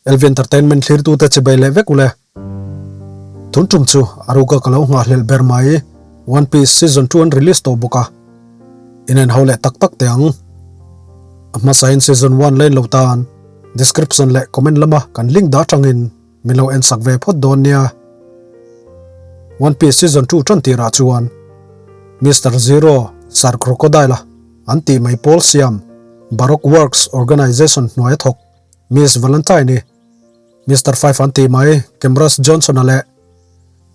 LV Entertainment thlirtute chibai leh vek ule. Tun tum chu Aruga ka lo nghahhlelh ber mai One Piece Season 2 an release tawh bawk a. Inen ho leh tak tak teh ang. A hmasain Season 1 la in lo tan description leh comment lama kan link dah atangin min lo en sak ve phawt dawn nia. One Piece Season 2 tan tirah chuan Mister Zero, Sir Crocodile-a an tih mai pawl siam Baroque Works Organization hnuaia thawk Miss Valentine-i, Mister Fife an tih mai Camrus Johnson-a leh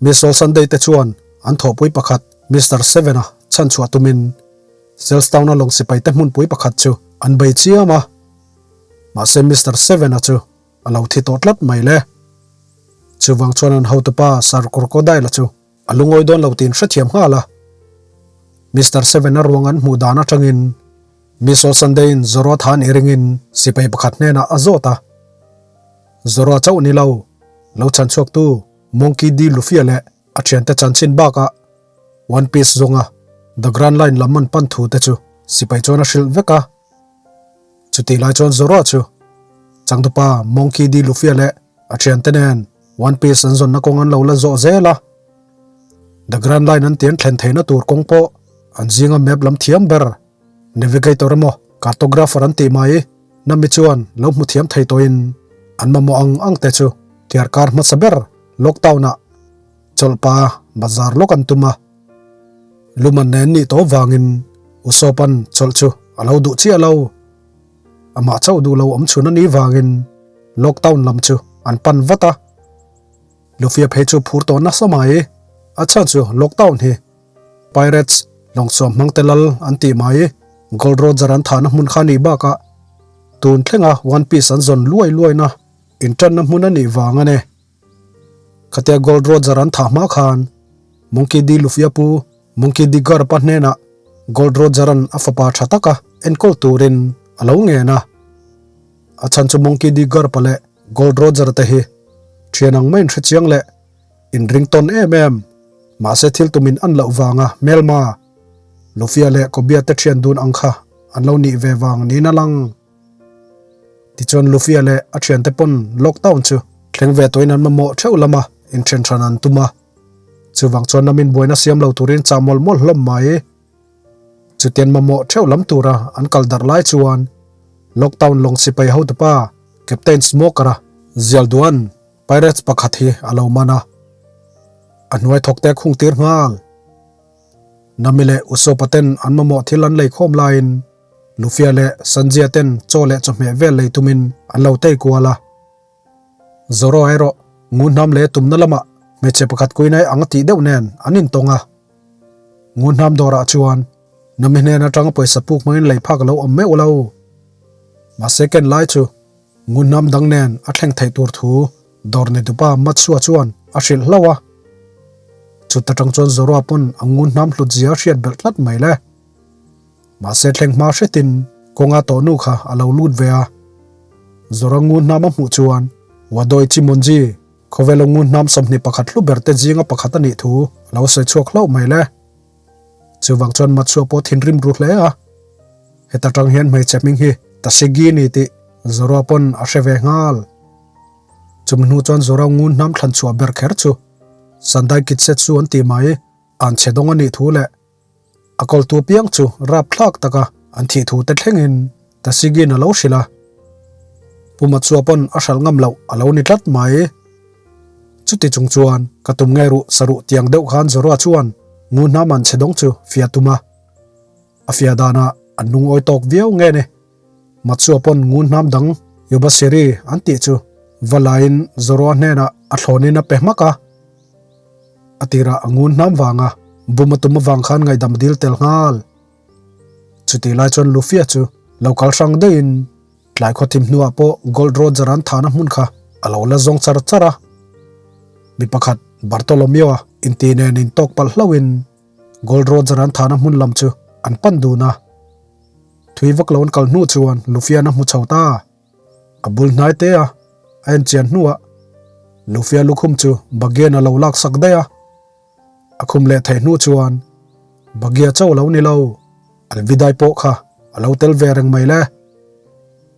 Miss All Sunday te chuan an thawhpui pakhat Mister Seven-a chhanchhuah tumin Selstown-a lawng sipai te hmunpui pakhat chu an bei chiam a. Mahse Mister Seven-a chu a lo thi tawh tlat mai le. Chuvang chuan an hotupa Sir Crocodile-a chu A lungawi dawn lo tiin hrethiam nghal a. Mister Seven-a ruang an hmuh dan atangin Miss All Sunday-in Zoro than i ringin sipai pakhat hnenah a zawt a. Zoro chauh ni lo, lo chhanchhuaktu Monkey D. Luffy-a leh a thiante chanchin bakah One Piece zawnga The Grand Line lam an pan thu te chu sipai chuan a hrilh vek a. Chutih lai chuan Zoro chu changtupa Monkey D. Luffy-a leh a thiante nen One Piece an zawnna kawng an lo la zawh zel a. The Grand Line an tian thlen theihna tur kawng pawh an zinga map lam thiam ber, navigator emaw cartographer an tih mai, Nami chuan lo hmu thiam thei tawhin an mamawh ang ang te chu tiarkar hmasa ber lockdown ah chawlhpa bazar lawk an tum a. Luman nen nih tawh vangin Usopp-a'n chawlh chu a lo duh chiah lo. Amah chauh duh lo awm chhun a nih vangin lockdown lam chu an pan vat a. Lufia phei chu phur tawh nasa mai. A chhan chu lockdown hi Pirates lawngsuam hmang te lal an tih mai. Gold Roger an thahna hmun kha nih bakah tun thlenga One Piece an zawn luai luaina intanna hmun a nih vang a ni. Khatia Gold Roger an thah hma khan Monkey D. Lufia pu Monkey D. Garp-a hnenah Gold Roger-a'n a fapa tha taka enkawl turin a lo ngen a. A chhan chu Monkey D. Garp-a leh Gold Roger te hi thian ang maiin hrechiang leh inring tawn em em, mahse thil tumin an loh vanga hmelma Lufia leh Kobia te thian dun ang kha an lo nih ve vang niin a lang. Tichuan Lufia leh a thiante pawn lockdown chu thleng ve tawhin an mamawh theuh lama inthen hran an tum a. Chuvang chuan lamin buaina siam lo turin chah mawlh mawlh hlawm mai. Chutian mamawh theuh lam tura an kal darh lai chuan lockdown lawng sipai hotupa Captain Smoker-a zial duan Pirates pakhat hi a lo man a, a hnuai thawkte a khung tir nghal. Nami leh Usopp-a ten an mamawh thil an lei khawm laiin Lufia leh Sanjia ten chaw leh chawhmeh vel lei tumin an lo tei kual a. Zoro erawh Ngunhnam leh tumna lamah hmeichhe pakhat kuinai ang tih deuh nen an intawng a. Ngunhnam dawrah chuan Nami hnen atanga pawisa puk hmangin lei phak a lo awm meuh lo. Mahse ken lai chu Ngunhnam dang nen a thleng theih tur thu dawr neitupa Matsua chuan a hrilh hlauh a. Chuta tang chuan Zoroa pawn a Ngunhnam hlut zia a hriat belh tlat mai le. Mahse thleng hma hretin kawnga tawhnu kha a lo lut ve a. Zorangu hnam a hmuh chuan Wadoi Chimonji, khawvela ngu hnam 21 hlu ber te zinga pakhat a nih thu a lo sawi chhuak hlauh mai le. Chuvang chuan Matsua pawh thinrim ru hle a. Heta tang hian hmeichhe hming hi Tasigi ni tih Zoroa pawn a hre ve nghal. Chumi hnu chuan Zoro ngu hnam thlan chhuah ber kher chu Sandai Kitsetsu an tih mai an chhe dawng a nih thu leh A kawltu piang chu rapthlak taka an thih thu te thlengin Tasigin a lo hrilh a. Pu Matsua pawn a hralh ngam loh a lo ni tlat mai. Chuti chung chuan ka tum nge ruh saruh tiang deuh khan Zoroa chuan ngu hnam an chhe dawng chu fia tum a. A fia danah an lungawi tawk viau nge ni. Matsua pawn ngu hnam dang Yubasiri an tih chu va laiin Zoroa hnenah a thlawnin a pe hmak a. A tirah a ngun hnam vanga bum a tum avang khan ngaihdam dil tel nghal. Chutih lai chuan Lufia chu lo kal hrang deuhin tlai khaw thim hnuah pawh Gold Roger an thahna hmun kha a lo la zawng char char a. Mi pakhat Bartolomeo-a inti nen intawk palh hlauhin Gold Roger an thahna hmun lam chu an pan dun a. Thui vak lo an kal hnu chuan Lufia'n a hmu chho ta. A bul hnai te a, a en chian hnuah Lufia lukhum chu Bagian a lo lak sak daih a. A khum leh theih hnu chuan Bagia cho lo ni lo, Alvidai pawh kha a lo tel ve reng mai le.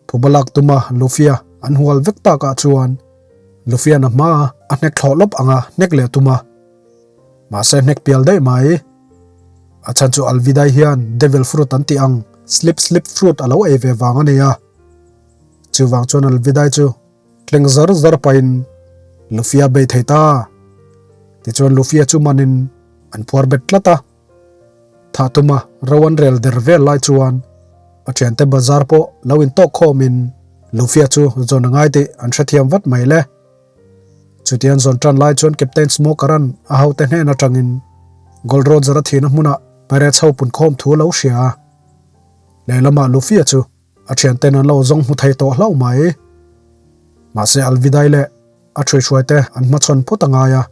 Phuba lak tuma Lufia an hual vek takah chuan Lufian a hma a hnek thlawh lawp anga hnek leh tum a. Mahse hnek pial daih mai. A chhan chu Alvidai hian devil fruit an tih ang slip slip fruit a lo ei ve vang a ni a. Chuvang chuan Alvidai chu tleng zar zar pahin Lufia bei thei ta. Tichuan Lufia chu manin an phuar bet tlat a. Thah tuma ro an rel der vel lai chuan a thiante bazar pawh lo intawk khawmin Lufia chu zawn a ngai tih an hrethiam vat mai le. Chutian zawn tan lai chuan Captain Smoker-a'n a hote hnen atangin Gold Roger-a thihna hmunah Pirates ho punkhawm thu a lo hria a. Lehlamah Lufia chu a thianten an lo zawng hmu thei tawh hlauh mai. Mahse Alvidai leh a ṭhuihruaite an hmachhawn phawt a ngai a.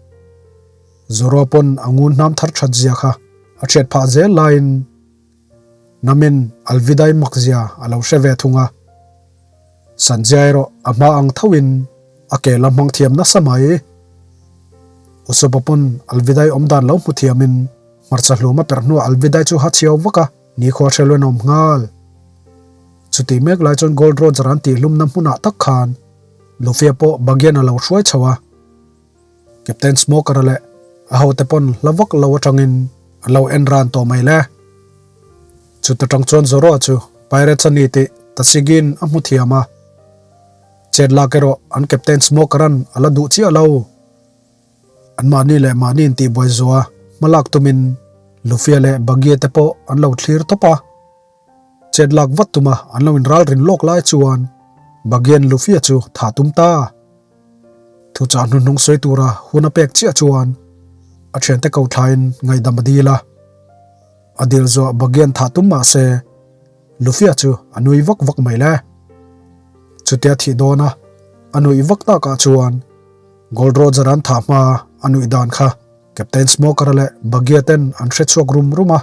Zoro pawn a ngun hnam thar ṭhat zia kha a ṭhiat phah zel laiin Namin Alvidai mak zia a lo hre ve thung a. Sanjia erawh a hma ang thoin a ke la hmang thiam nasa mai. Usopp-a pawn Alvidai awm dan lo hmu thiamin hmarcha hlum a perh hnuah Alvidai chu ha chhiau vak a, nikhua hrelo in a awm nghal. Chutih mek lai chuan Gold Roger an tihhlumna hmunah tak khan Lufia pawh Bagian a lo hruai chho a. Captain Smoker-a leh a hote pawn hla vak lo atangin an lo en ran tawh mai le. Chuta tang chuan Zoro-a chu Pirates a ni tih Tashigi-in a hmu thiam a. Chet lak erawh an Captain Smoker-a'n a la duh chiah lo. Anmahni leh mahni intihbuai zuah hmalak tumin Lufia leh Bagie te pawh an lo thlir tawp a. Chet lak vat tuma an lo inralrin lawk lai chuan Bagian Lufia chu tha tum ta. Thuchah hnuhnung sawi tura hun a pek chiah chuan a thiante ko thlain ngaihdam a dil a. A dil zuah Bagian thah tum mah se Lufia chu a nui vak vak mai le. Chutia thih dawna a nuih vak takah chuan Gold Roger an thah hmaa a nuih dan kha Captain Smoker-a leh Bagia ten an hre chhuak rum rum a.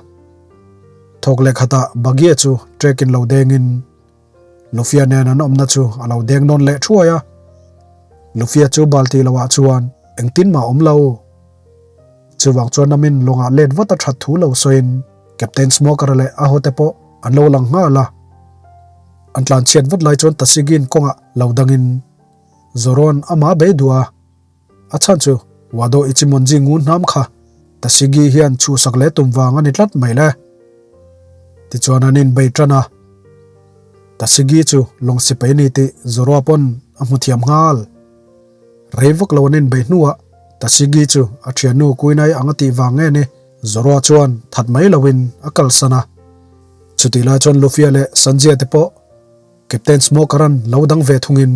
Thawk leh khatah Bagia chu trek in lo dengin Lufia nen an awmna chu a lo deng nawn leh thuai a. Lufia chu bal tih loah chuan engtin mah awm lo. Chuvang chuan namin lawngah let vat a that thu lo sawiin Captain Smoker-a leh a hote pawh an lo lang nghal a. An tlan chhiat vat lai chuan Tasigin kawngah lo dangin Zorawn amah bei duh a. A chhan chu Wado Ichimonji ngun hnam kha Tashigi hian chhuhsak leh tum vang a ni tlat mai le. Tichuan an inbei tan a. Tashigi chu lawng sipai ni tih Zoroa pawn a hmu thiam nghal. Rei vak lo an inbei hnuah Tashigi chu a thiannu Kuinai ang a tih vang nge ni Zoroa chuan that mai loin a kalsan a. Chutih lai chuan Lufia leh Sanjia te pawh Captain Smoker-a'n lo dang ve thungin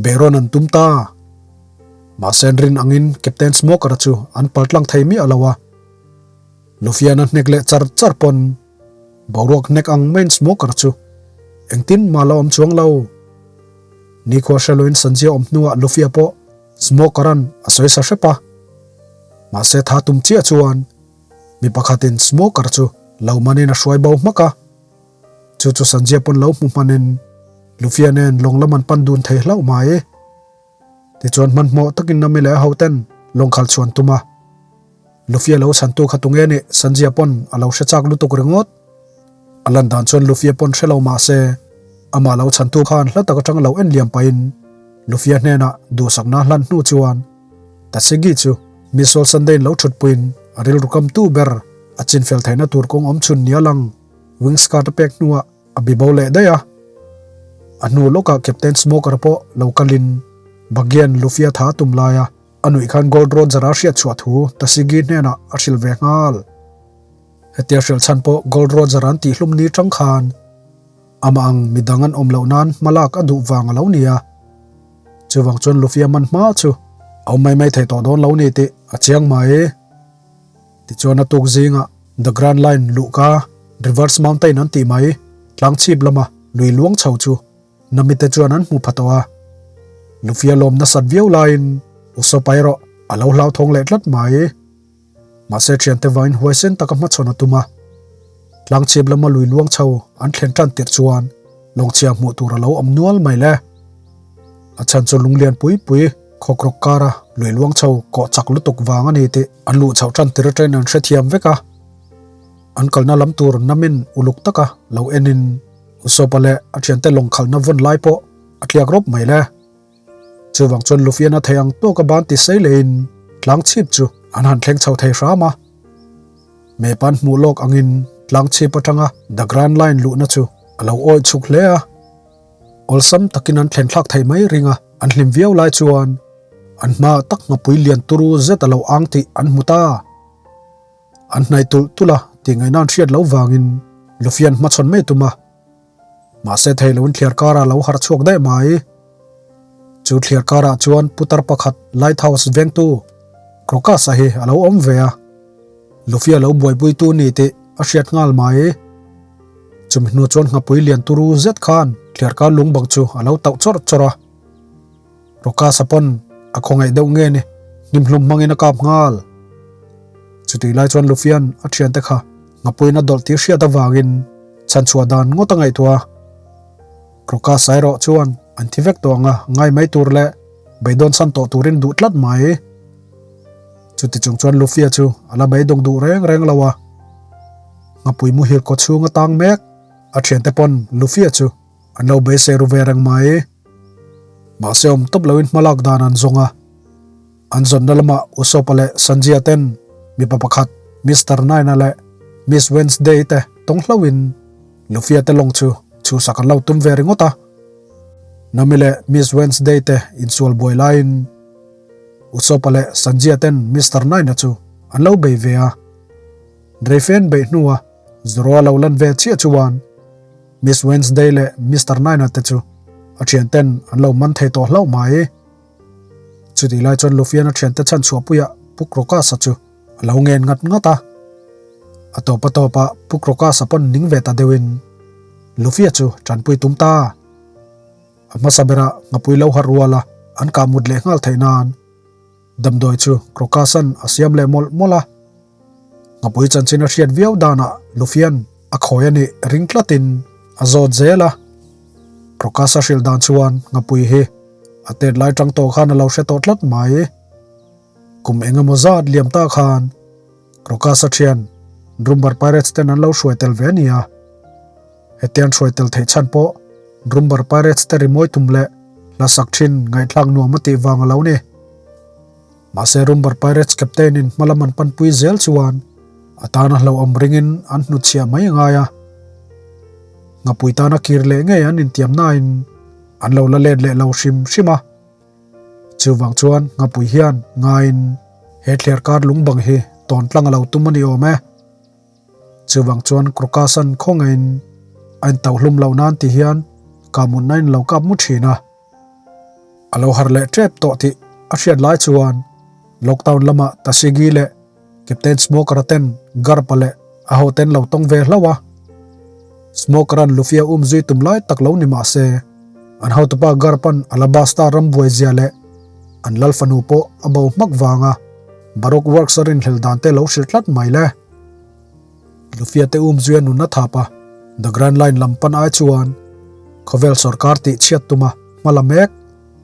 Baron an tum ta. Mahse an rin angin Captain Smoker-a chu an paltlang thei miah lo a. Lufian a hnek leh char char pawn boruak hnek ang maiin Smoker chu engtin mah la awm chuang lo. Nikhua hreloin Sanjia awm hnuah Lufia pawh Smoker-a'n a sawi sa hrep a. Mahse tha tum chiah chuan mi pakhatin Smoker chu lo manin a hruai bo hmak a. Chu chu Sanjia pawn lo hmu hmanin Lufia nen lawng lam an pan dun thei hlauh mai. Tichuan hmanhmawh takin Nami leh a hoten lawng khal chhuan tum a. Lufia lo chhantu kha tunge nih Sanjia pawn a lo hre chak lutuk ringawt. A lan dan chuan Lufia pawn hre lo mah se amah lo chhantu khan hla tak atang lo en liam pahin Lufia hnenah duhsakna hlan hnu chuan Tasigi chu Missol Sunday-in lo thutpuiin a rilru kamtu ber a chinfel theihna tur kawng awm chhun nia lang. Wings card a pek hnuah a bi bo leh daih a. A hnu lawkah Captain Smoker pawh lo kalin Bagian Lufia tha a tum laia a nuih khan Gold Roger a hriat chhuah thu Tasigi hnenah a hrilh ve nghal. Hetia hrilh chhan pawh Gold Roger an tihhlum ni tang khan amah ang midang an awm loh nan hmalak a duh vang a lo ni a. Chuvang chuan Lufia man hma chu a awm mai mai thei tawh dawn lo ni tih a chiang mai. Tichuan a tuk zingah The Grand Line luhka Reverse Mountain an tih mai tlang chhip lama lui luang chho chu Namite chuan an hmu pha tawh a. Lufia lawm nasat viau laiin Usopp-a erawh a lo hlauthawng leh tlat mai. Mahse thiante vangin huaisen taka hmachhawn a tum a. Tlang chhip lama lui luang chho an thlen tan tirh chuan lawngchhia hmuh tur a lo awm nual mai le. A chhan chu lunglian pui pui khawkrawk kara lui luang chho kawh chak lutuk vang a ni tih an luh chhoh tan tir atangin an hrethiam vek a. An kalna lam tur namin uluk taka lo enin Usopa leh a thiante lawng khalhna vawn lai pawh a tliak rawp mai le. Chuvang chuan Lufian a thei ang tawka ban ti sei lehin tlang chhip chu an han thleng chho thei hram a. Map an hmuh lawk angin tlang chhip atanga The Grand Line luhna chu a lo awih chhuk hle a. Awlsam takin an thlen thlak thei mai ring a, an hlim viau lai chuan an hmaah tak nghapui lian turu zet a lo ang tih an hmu ta. An hnaih tulh tulh a tih ngaihna an hriat loh vangin Lufian hmachhawn mai tum a. Mahse thei loin thliar karah lo harh chhuak daih mai. Chu thliar karah chuan putar pakhat Lighthouse vengtu Crocus-a hi a lo awm ve a. Luffy-a lo buaipuitu ni tih a hriat nghal mai. Chumi hnu chuan nghapui lian turu zet khan thliar kar lung bang chu a lo tauh chawrh chawrh a. Rokasa pawn a khawngaih deuh nge ni, hnimhlum hmangin a kap nghal. Chutih lai chuan Lufian a thiante kha ngapuiin a dawlh tih hriat avangin chhanchhuah dan ngawt a ngaihtuah a. Rokasa erawh chuan an thi vek tawh ang a, ngai mai tur leh beidawn chhan tawh turin duh tlat mai. Chuti chung chuan Lufia chu a la beidawng duh reng reng lo a. Ngapui muhil kaw chhung a tang mek, a thiante pawn Lufia chu an lo beisei ru ve reng mai. Mahse awm tawp loin hmalak dan an zawng a. An zawnna lamah Usopp-a leh Sanji-a ten mipa pakhat Mister Nine-a leh Miss Wednesday te tawng hlauhin Luffy-a te lawng chu chhuhsak an lo tum ve ringawt a. Nami leh Miss Wednesday te insual buai laiin Usopp-a leh Sanji-a ten Mister Nine-a chu an lo bei ve a. Dreifen beih hnua Zoro-a lo lan ve chiah chuan Miss Wednesday leh Mister Nine-a te chu a thianten an lo man thei tawh hlauh mai. Chutih lai chuan Luffy-a'n a thiante chhan chhuahpuiah Pu Crocus-a chu a lo ngen ngat ngat a. A tawp a tawpah Pu Crocus-a pawn ning ve ta deuhin Luffy-a chu tanpui tum ta. A hmasa berah nghapui lo harh ruala an kah mut leh nghal theih nan Damdawi chu Crocus-a'n a siam leh mawlh mawlh a. Nghapui chanchin a hriat viau danah Luffy-a'n a khawi a nih ring tlatin a zawt zel a. Crocus-a hrilh dan chuan nghapui hi a tet lai tang tawh khan a lo hre tawh tlat mai. Kum eng emaw zat liam ta khan Crocus-a thian Drumbar Pirates ten an lo hruai tel ve a ni a. Hetiang hruai tel theih chhan pawh Drumbar Pirates te rimawi tum leh hla sak thin ngaihthlak nuam a tih vang a lo ni. Mahse Rumbar Pirates captain in hmalam an panpui zel chuan a tana hlauhawm ringin an hnutchhiah mai a ngai a. Ngapui tana kir leh ngei an intiam nain an lo la let leh lo hrim hrim a. Chuvang chuan Ngapui hian ngaiin he thliar kar lungbang hi tawn tlang a lo tum a ni awm e. Chuvang chuan Crocus-a'n khawngaihin a intauhlum loh nan ti hian kahmunna in lo kap mu thin a. A lo harh leh tep tawh tih a hriat lai chuan Lockdown lamah Tashigi leh Captain Smoker-a ten Garp-a leh a hoten lo tawng ve hlauh a. Smoker-a'n Luffy-a um zui tum lai tak lo ni mah se, an hotupa Garp-a'n Alabasta ram buai zia leh an lal fanu pawh a bo hmak vanga Baroque Works-a rinhlel dan te lo hrilh tlat mai le. Lufia te um zuia nunna thap a, The Grand Line lam pan ai chuan khawvel sawrkar tih chhiat tuma hma la mek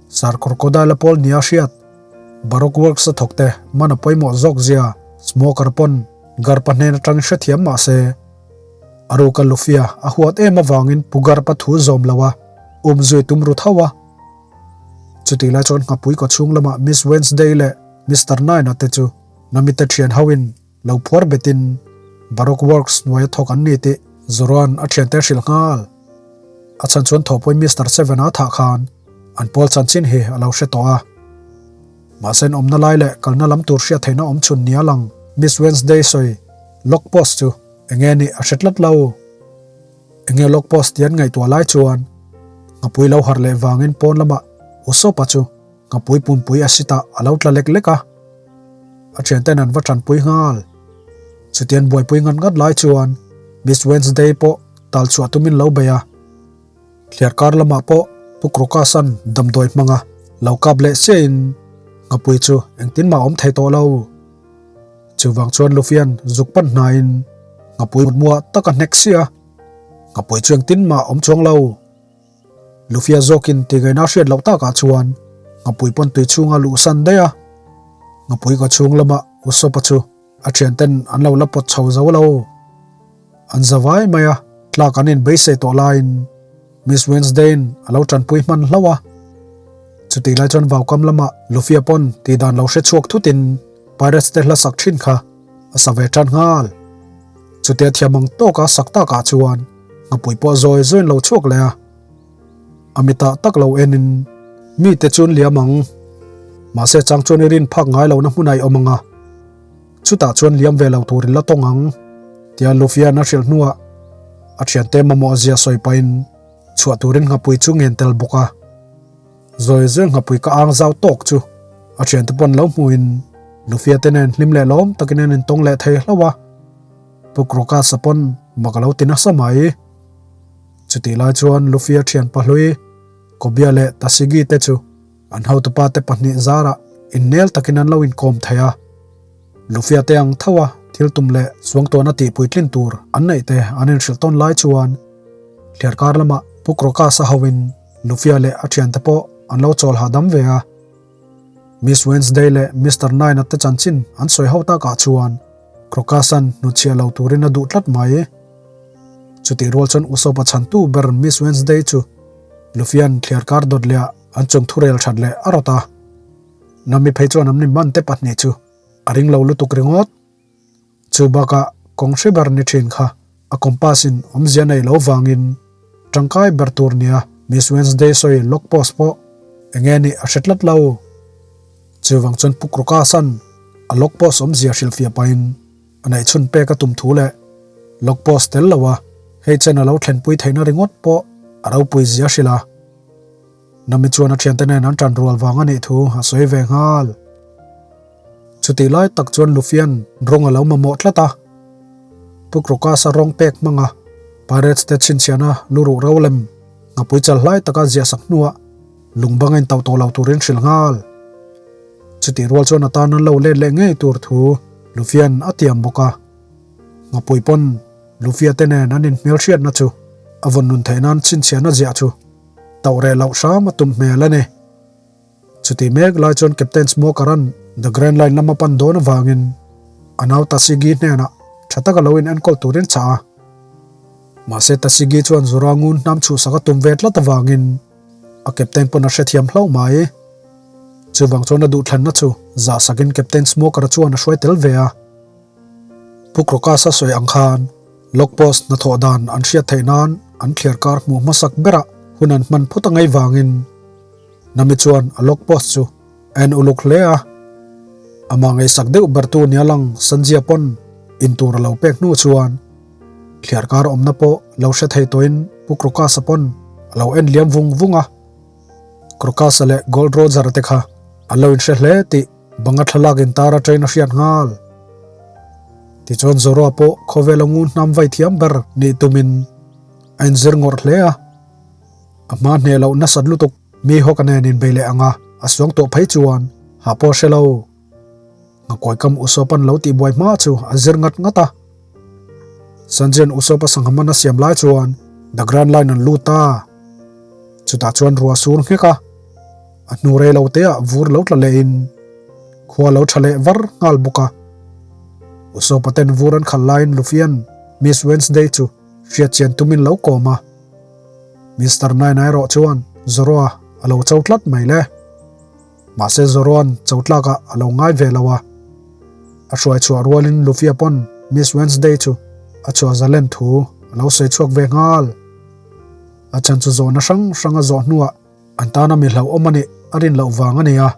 Sir Crocodile a pawl nia hriat Baroque Works a thawk te man a pawimawh zawk zia Smoker pawn Garpa hnen atangin hrethiam mah se a ruka Lufia a huat em avangin Pu Garpa thu zawm lo a um zui tum ru tho a. Chutih lai chuan nghapui kaw chhung lamah Miss Wednesday leh Mister Nine-a te chu Namite thian hoin Lo phuar betin Baroque Works hnuaia thawk an ni tih Zoroan a thiante a hrilh nghal. A chhan chuan thawhpui Mister Seven-a thah khan an pawl chanchin hi a lo hre tawh a. Mahse an awmna lai leh kalna lam tur hriat theihna awm chhun nia lang Miss Wednesday sawi Log Post chu enge nih a hre tlat lo. Enge Log Post tih an ngaihtuah lai chuan nghapui lo harh leh vangin pawn lamah Usopp-a chu Ngapui pumpui a sitah a lo tla lek lek a, a thianten an va tanpui nghal. Chutian buaipui ngat ngat lai chuan Miss Wednesday pawh tal chhuah tumin lo bei a. Thliar kar lamah pawh Pu Crocus-a'n damdawi hmanga lo kap leh chiahin Ngapui chu engtin mah a awm thei tawh lo. Chuvang chuan Luffy-a'n zuk pan hnaiin Ngapui mutmuah tak a hnek sia, Ngapui chu engtin mah a awm chuang lo. Lufia zawkin tihngaihna hriat loh takah chuan Ngapui pawn tui chhunga luh san daih a, Ngapui ka chhung lamah Usopp-a chu a thianten an lo la pawt chho zo lo. An za vai mai a, tlak an inbeisei tawh laiin Miss Wednesday-in a lo tanpui hman hlauh a. Chutih lai chuan vaukam lamah Lufia pawn tihdan lo hre chhuak thutin Pirates te hla sak thin kha a sa ve tan nghal. Chutia thiam ang tawka sak takah chuan nghapui pawh zawi zawiin lo chhuak leh a. A mitah tak lo enin mite chuan liam ang. Mahse chang chuan i rin phak ngai lohna hmunah i awm ang a. Chutah chuan liam ve lo turin la tawng ang tia Lufian a hrilh hnuah a thiante mamawh zia sawi pahin chhuah turin nghapui chu ngen tel bawk a. Zawi zawi nghapui ka ang zau tawk chu a thiante pawn lo hmuhin Lufia te nen hlim leh lawm takin an intawng leh thei hlauh a. Pu Crocus-a pawn mak a lo ti nasa mai. Chutih lai chuan Lufia thian pahlui Kobia leh Tasigi te chu an hotupa te pahnih zarah innel takin an lo inkawm thei a. Lufia te ang tho a thil tum leh suangtuahna tihpuitlin tur an neih te an inhrilh tawn lai chuan thliarkar lamah Pu Crocus-a hoin Lufia leh a thiante pawh an lo chawl hahdam ve a. Miss Wednesday leh Mister Nine-a te chanchin an sawi ho takah chuan Crocus-a'n hnutchhiah lo turin a duh tlat mai. Chutih rual chuan Usopp-a chhantu ber Miss Wednesday chu Luffy-a'n thliarkar dawt lehah an chung thurel that leh a rawt a. Nami phei chuan an ni man te pahnih chu a ring lo lutuk ringawt. Chu bakah kawng hre ber ni thin kha a compass in awmzia nei lo vangin tangkai ber tur nia Miss Wednesday sawi log post pawh enge nih a hre tlat lo. Chuvang chuan Pu Krukasan a log post awmzia hrilhfiah pahin a neih chhun pek a tum thu leh log post tel lo a hei chen a lo thlenpui theihna ringawt pawh a ropui zia hrilh a. Nami chuan a thiante nen an tan rual vang a nih thu a sawi ve nghal. Chutih lai tak chuan Luffy-a'n rawng a lo mamawh tlat a. Pu Crocus-a rawng pek hmang a, Pirates te chhinchhiahna lu ruh ro lem nghapui chal hlai taka ziahsak hnuah lung bang a intauh tawh lo turin hrilh nghal. Chutih rual chuan a tan an lo let leh ngei tur thu Luffy-a'n a tiam bawk a. Nghapui pawn Luffy-a te nen an inhmelhriatna chu a vawn nun theih nan chhinchhiahna ziah chu tauh reh loh hram a tum hmel a ni. Chutih mek lai chuan Captain Smoker-a'n The Grand Line lama pan dawn avangin a nau Tasigi hnenah tha taka lo in enkawl turin chah a. Mahse Tasigi chuan Zora ngun hnam chhuhsak a tum ve tlat avangin a Captain pawn a hrethiam hlauh mai. Chuvang chuan a duhthlanna chu zahsakin Captain Smoker-a chuan a hruai tel ve a. Pu Crocus-a sawi ang khan Log Post hnathawh dan an hriat theih nan an thliar kar hmuh hmasak berah hun an hman phawt a ngaih vangin Nami chuan a log post chu a en uluk hle a. Amah ngaihsak deuh bertu nia lang Sanjia pawn in tur a lo pek hnu chuan thliar kar awmna pawh lo hre thei tawhin Pu Crocus-a pawn a lo en liam vung vung a. Crocus-a leh Gold Roger-a te kha an lo inhre hle tih Banga thlalak in tar atangin a hriat nghal. Tichuan Zoroa pawh khawvela ngun hnam vai thiam ber nih tumin a inzir ngawrh hle a. A hma hneh loh nasat lutuk mi hawk a nen inbei leh anga a suang tawh phei chuan hah pawh a hre lo. Ngakawi kam Usopp-a'n lo tihbuai hma chu a zir ngat ngat a. Sanjian Usopp-a sangha man a siam lai chuan The Grand Line an lut ta. Chutah chuan ruah sur nghek a. A hnu rei lo teah vur lo tla lehin khua lo tha leh var nghal bawk a. Usopp-a ten vur an khalh laiin Luffy-a'n Miss Wednesday chu hriat chian tumin lo kawm a. Mister Nine-a erawh chuan Zoro-a a lo cho tlat mai le. Mahse Zoro-a'n cho tlakah a lo ngai ve lo a. A hruai chhuah rualin Luffy-a pawn Miss Wednesday chu a chhuah zalen thu a lo sawi chhuak ve nghal. A chhan chu zawhna hrang hrang a zawh hnuah An tana mi hlauhawm a nih a rin loh vang a ni a,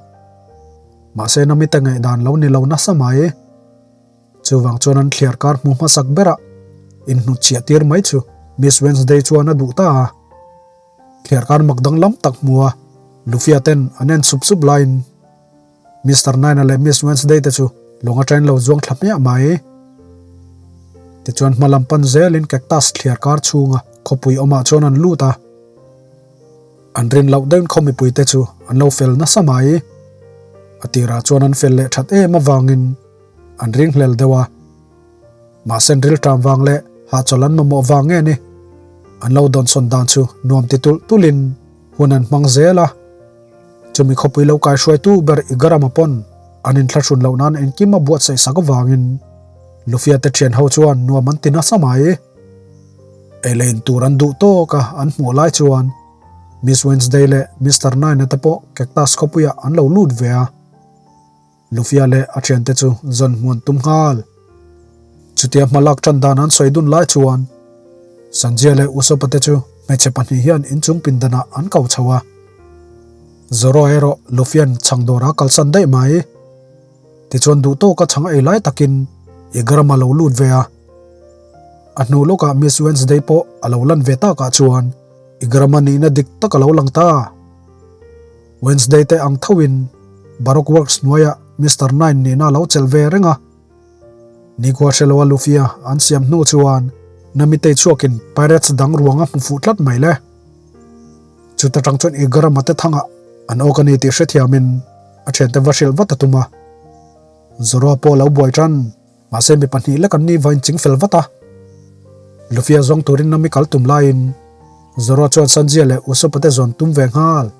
mahse na mite ngaihdan lo ni lo nasa mai. Chuvang chuan an thliar kar hmu hmasak berah inhnutchhiah tir mai chu Miss Wednesday chuan a duh ta a. Thliar kar mak danglam tak hmu a, Lufia ten an en sup sup laiin Mister Nine-a leh Miss Wednesday te chu lawng atangin lo zuang thla hmiah mai. Tichuan hma lam pan zelin cactus thliar kar chhunga khawpui awmah chuan an lut a. An rin loh deuhin khaw mipuite chu an lo fel nasa mai. A tirah chuan an fel leh that em avangin an ringhlel deuh a. Mahse an rilṭam vang leh hahchawlh an mamawh vang nge ni? An lo dawnsawn dan chu nuam ti tulh tulhin hun an hmang zel a. Chumi khawpui lo kaihruaitu ber Igarama pawn an inthlahrun loh nan engkim a buatsaih sak avangin Lufia te thian ho chuan nuam an ti nasa mai. Ei leh in tur an duh tawk a an hmuh lai chuan. Miss Wednesday leh Mister Nine-a te pawh Cactus khawpuiah an lo lut ve a. Lufia leh a thiante chu zawn hmuan tum nghal. Chutia hma lak tan dan an sawi dun lai chuan Sanjia leh Usopp-a te chu hmeichhe pahnih hian inchung pindanah an ko chho a. Zoro erawh Lufia'n chhang dawra kalsan daih mai. Tichuan duh tawka chhang ei lai takin Igram a lo lut ve a. A hnu lawkah Miss Wednesday pawh a lo lan ve takah chuan Igrama nihna dik tak a lo lang ta. Wednesday te ang thoin Baroque Works hnuaiah Mister Nine nihna a lo chelh ve reng a. Nikhua hreloa Lufia an siam hnu chuan Namitei chhuakin Pirates dang ruang a hmu fuh tlat mai le. Chuta tang chuan Igrama te thangah an awk a ni tih hrethiamin a thiante va hrilh vat a tum a. Zoroa pawh a lo buai tan. Mahse mi pahnih lek an ni vain ching fel vat a. Lufia zawng turin Nami kal tum laiin Zoroa chuan Sanjia leh Usopp-a te zawn tum ve nghal.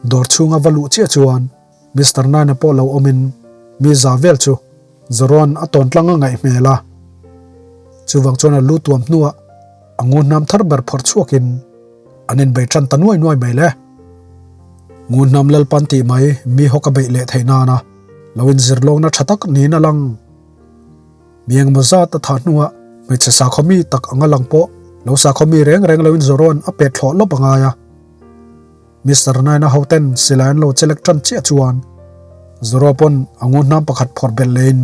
Dawr chhunga va luh chiah chuan Mister Nine-a pawh lo awmin mi za vel chu Zoroa'n a tawn tlang a ngaih hmel a. Chuvang chuan a lu tuam hnuah a ngunhnam thar ber phawrh chhuakin an inbei tan ta nuai nuai mai le. Ngunhnam Lalpan tih mai mi hawk a beih leh theih nana lo inzir lawkna tha tak niin a lang. Mi engmaw zat a thah hnuah hmeichhe sakhaw mi tak anga lang pawh lo sakhaw mi reng reng loin Zoroa'n a pet thlawh lawp a ngai a. Mister Naina hoten silai an lo chelek tan chiah chuan Zoroa pawn a ngunhnam pakhat phawrh belh lehin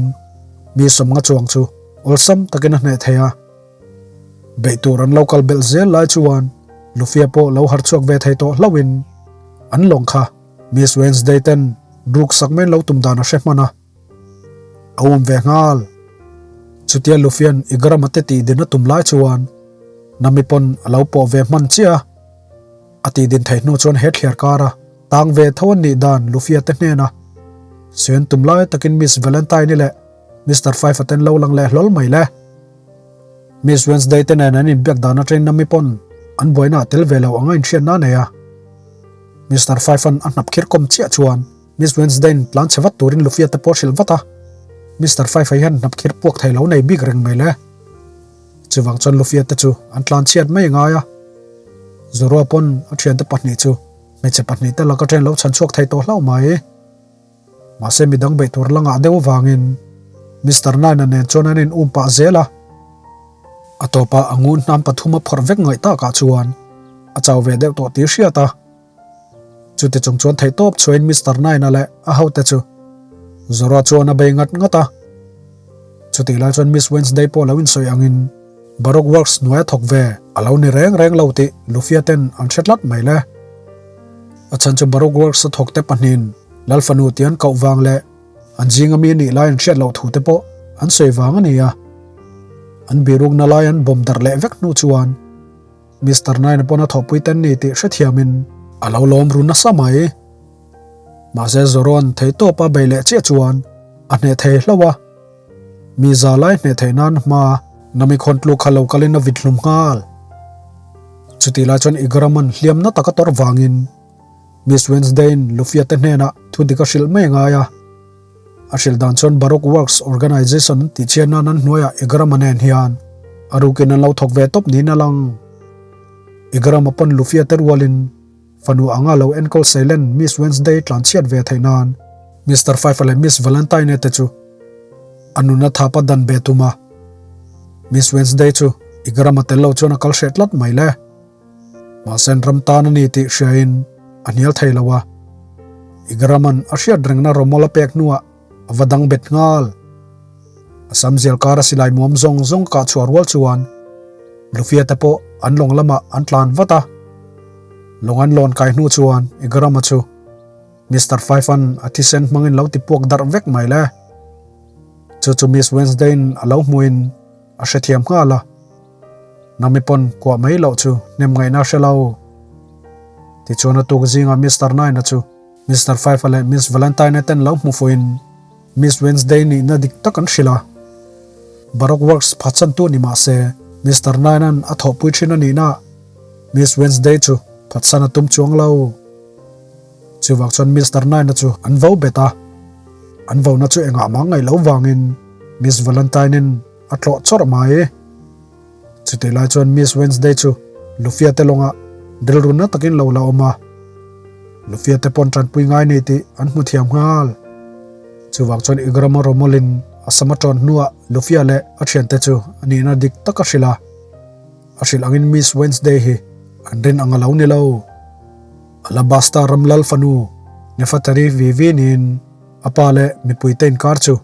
mi sawmnga chuang chu awlsam takin a hneh thei a. Beih tur an lo kal belh zel lai chuan Lufia pawh lo harh chhuak ve thei tawh hlauhin an lawng kha Miss Wednesday ten ruk sak mai lo tum dan a hre hman a, a awm ve nghal. Chutia Lufian Igrama te tih din a tum lai chuan Nami pawn a lo pawh ve hman chiah a, a tih din theih hnu chuan he thliar kara tang ve tho an nih dan Lufia te hnena sawi an tum lai takin Miss Valentine-i leh Mister Fife-a ten lo lang leh hlawl mai le. Miss Wednesday te nen an inbiak dan atangin Nami pawn an buaina a tel ve lo anga inhriatna a nei a. Mister Fife-a'n a hnap khir kawm chiah chuan Miss Wednesday-in tlan chhe vat turin Lufia te pawh a hrilh vat a. Mister Fife-a hian hnap khir puak thei lo nei bik reng mai le. Chuvang chuan Lufia te chu an tlan chhiat mai a ngai a. Zoroa pawn a thiante pahnih chu hmeichhe pahnih te laka ṭhen lo chhan chhuak thei tawh hlauh mai. Mahse midang beih tur la ngah deuh avangin Mister Nine-a nen chuan an in um pah zel a. A tawpah a ngun hnam pathum a phawrh vek ngaih takah chuan a chau ve deuh tawh tih hriat a. Chuti chung chuan theihtawp chhuahin Mister Nine-a leh a hote chu Zora chuan a bei ngat ngat a. Chutih lai chuan Miss Wednesday pawh lo insawi angin Baroque Works hnuaia thawk ve a lo ni reng reng lo tih Lufia ten an hre tlat mai le. A chhan chu Baroque Works a thawk te pahnihin Lal fanu tih an koh vang leh an zinga mi nih lai an hriat loh thu te pawh an sawi vang a ni a. An birukna lai an bawm darh leh vek hnu chuan Mister Nine pawn a thawhpui ten ni tih hrethiamin a lo lawm ru nasa mai. Mahse Zoroa'n theihtawpa bei leh chiah chuan a hneh thei hlauh a. Mi za lai hneh theih nan hma Nami khawn tluk kha lo kalin a vit hlum nghal. Chutih lai chuan Igraman hliamna tak a tawrh vangin Miss Wednesday-in Lufia te hnenah thu dik a hrilh mai ngai a. A hrilh dan chuan Baroque Works Organization an tih chian nan an hnuaiah Igrama nen hian a rukin an lo thawk ve tawp niin a lang. Igrama pawn Lufia te rualin Fanu anga lo enkawl Sailen Miss Wednesday tlan chhiat ve theih nan Mister Fife leh Miss Valentine te chu a nuna thapa dan be tum a. Miss Wednesday chu Igrama tel lo chuan a kal hreh tlat mai le. Mahse an ram tan a ni tih hriain a hnial thei lo a. Igrama'n a hriat rengna rawmawl a pek hnuah a va dang bet nghal. A sam zial kara silai muam zawng zawng kah chhuah rual chuan Lufia te pawh an lawng lamah an tlan vat a. Lawng an lawn kai hnu chuan Igrama chu Mister Fife-a'n a thisen hmangin lo ti puak darh vek mai le. Chu chu Miss Wednesday-in a lo hmuhin a hrethiam nghal a. Nami pawn kuah mai loh chu hnem ngaihna a hre lo. Tichuan a tuk zingah Mister Nine-a chu Mister Fife-a leh Miss Valentine-a ten lo hmu fuhin Miss Wednesday nihna dik tak an hrilh a. Baroque Works phatsantu ni mah se, Mister Nine-a'n a thawhpui thin a nihna Miss Wednesday chu phatsan a tum chuang lo. Chuvang chuan Mister Nine-a chu an vo bet a, an vona chu engah mah ngaih loh vangin Miss Valentine-in a tlawh chawrh mai. Chutih lai chuan Miss Wednesday chu Lufia te lawngah Rilru na takin lo la awm a, Lufia te pawn tanpui ngai nei tih an hmu thiam nghal. Chuvang chuan Igrama rawmawlin a sam a tawn hnuah Lufia leh a thiante chu a nihna dik tak a hrilh a. A hrilh angin Miss Wednesday hi an rin ang a lo ni lo. Alabasta ram lal fanu Nefatari Vivi niin a pa leh mipuite inkar chu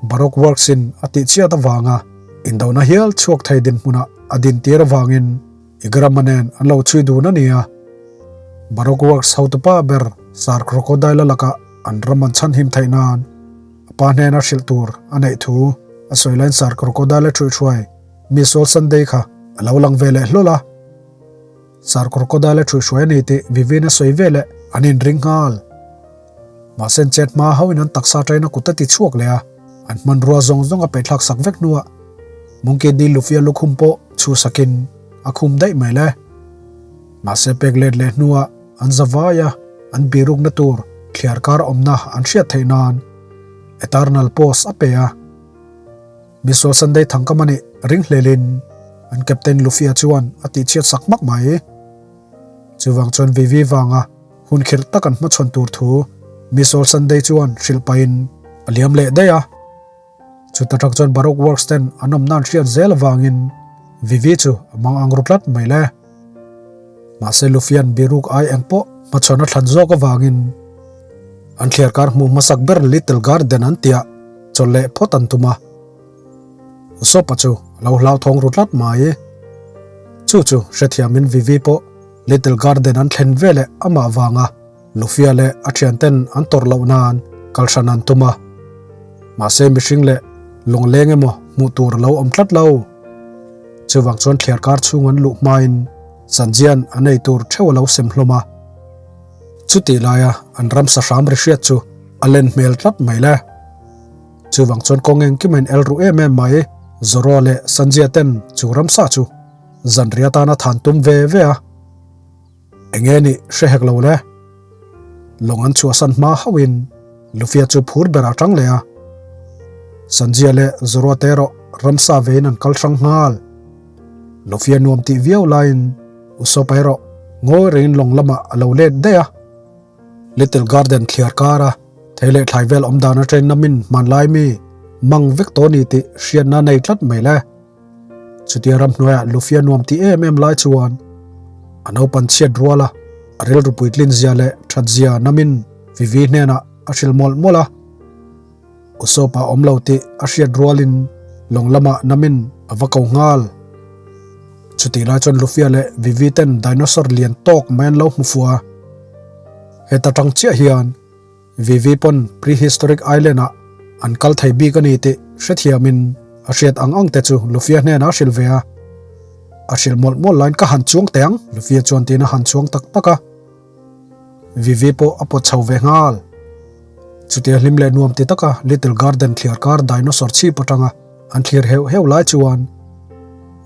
Baroque Works in a tihchhiat avanga indona hial chhuak thei dinhmunah a dintir avangin Igrama nen an lo chhui dun a ni a. Baroque Works hotupa ber Sir Crocodile-a lakah an ram an chhanhim theih nan a pa hnena hrilh tur a neih thu a sawi laiin Sir Crocodile-a ṭhuihhruai Miss All Sunday kha a lo lang ve leh hlawl a. Sir Crocodile-a ṭhuihhruai a ni tih Vivian a sawi ve leh an inring nghal. Mahse an chet hma hauhin an taksa aṭangin a kut a ti chhuak leh a, an hmanrua zawng zawng a pehthlak sak vek hnuah Monkey D. Luffy-a lukhum pawh chhuhsakin a khum daih mai le. Mahse pek let leh hnuah an za vai a, an birukna tur thliar kar awmna an hriat theih nan Eternal Post a pe a. Misual Sunday thangkam a nih ringhlelin an Captain Luffy-a chuan a tihchhiat sak hmak mai. Chuvang chuan Vivi vanga hun khirh tak an hmachhawn tur thu Misual Sunday chuan hrilh pahin a liam leh daih a. Chuta tak chuan Baroque Works ten an awmna an hriat zel avangin Vivi chu a mang ang ru tlat mai le. Mahse Luffy-a'n biruk ai eng pawh hmachhawn a thlan zawk avangin an thliarkar hmuh hmasak ber Little Garden an tiah chawlh leh phawt an tum a. Usopp-a chu a lo hlauthawng ru tlat mai. Chu chu hrethiamin Vivi pawh Little Garden an thlen veleh amah vanga Lufia leh a thianten an tawrh loh nan kal hran an tum a. Mahse mihring leh lawngleng emaw hmuh tur a lo awm tlat lo. Chuvang chuan thliarkar chhung an luh hmain Sanjian an ei tur theuh a lo sem hlawm a. Chutih laia an ramsa hram ri hriat chu a len hmel tlat mai le. Chuvang chuan kawng engkim a in el ruh em em mai. Zoro leh Sanjia ten chu ramsa chu zanriah atana than tum ve ve a. Enge nih hre hek lo le. Lawng an chhuahsan hma hauhin Lufia chu phur berah tang leh a. Sanjia leh Zoroa te erawh ramsa vein an kal hrang nghal. Lufia nuam tih viau laiin Usopp erawh ngawi rengin lawng lamah a lo let daih a. Little Garden thliar kara thei leh thlai vel awm dan atangin namin hmanlai mi mang vek tawh a ni tih hriatna nei tlat mai le. Chutia ramhnuaiah Lufia nuam ti em em lai chuan a naupan chhiat rual a, a rilru puitlin zia leh that zia namin Vivi hnenah a hrilh mawlh mawlh a. Usopp a awm lo tih a hriat rualin lawng lamah namin a va ko nghal. Chutih lai chuan Lufia leh Vivi ten dinosaur lian tawk mai an lo hmu fuh a. Heta tang chiah hian Vivi pawn prehistoric island ah an kal thei bik a ni tih hrethiamin a hriat ang ang te chu Lufia hnenah a hrilh ve a. A hrilh mawlh mawlh laiin ka han chuang teh ang, Lufia chuan tiin a han chuang tak tak a. Vivi pawh a pawt chho ve nghal. Chutia hlim leh nuam ti taka Little Garden thliar kar dinosaur chhip atanga an thlir heuh heuh lai chuan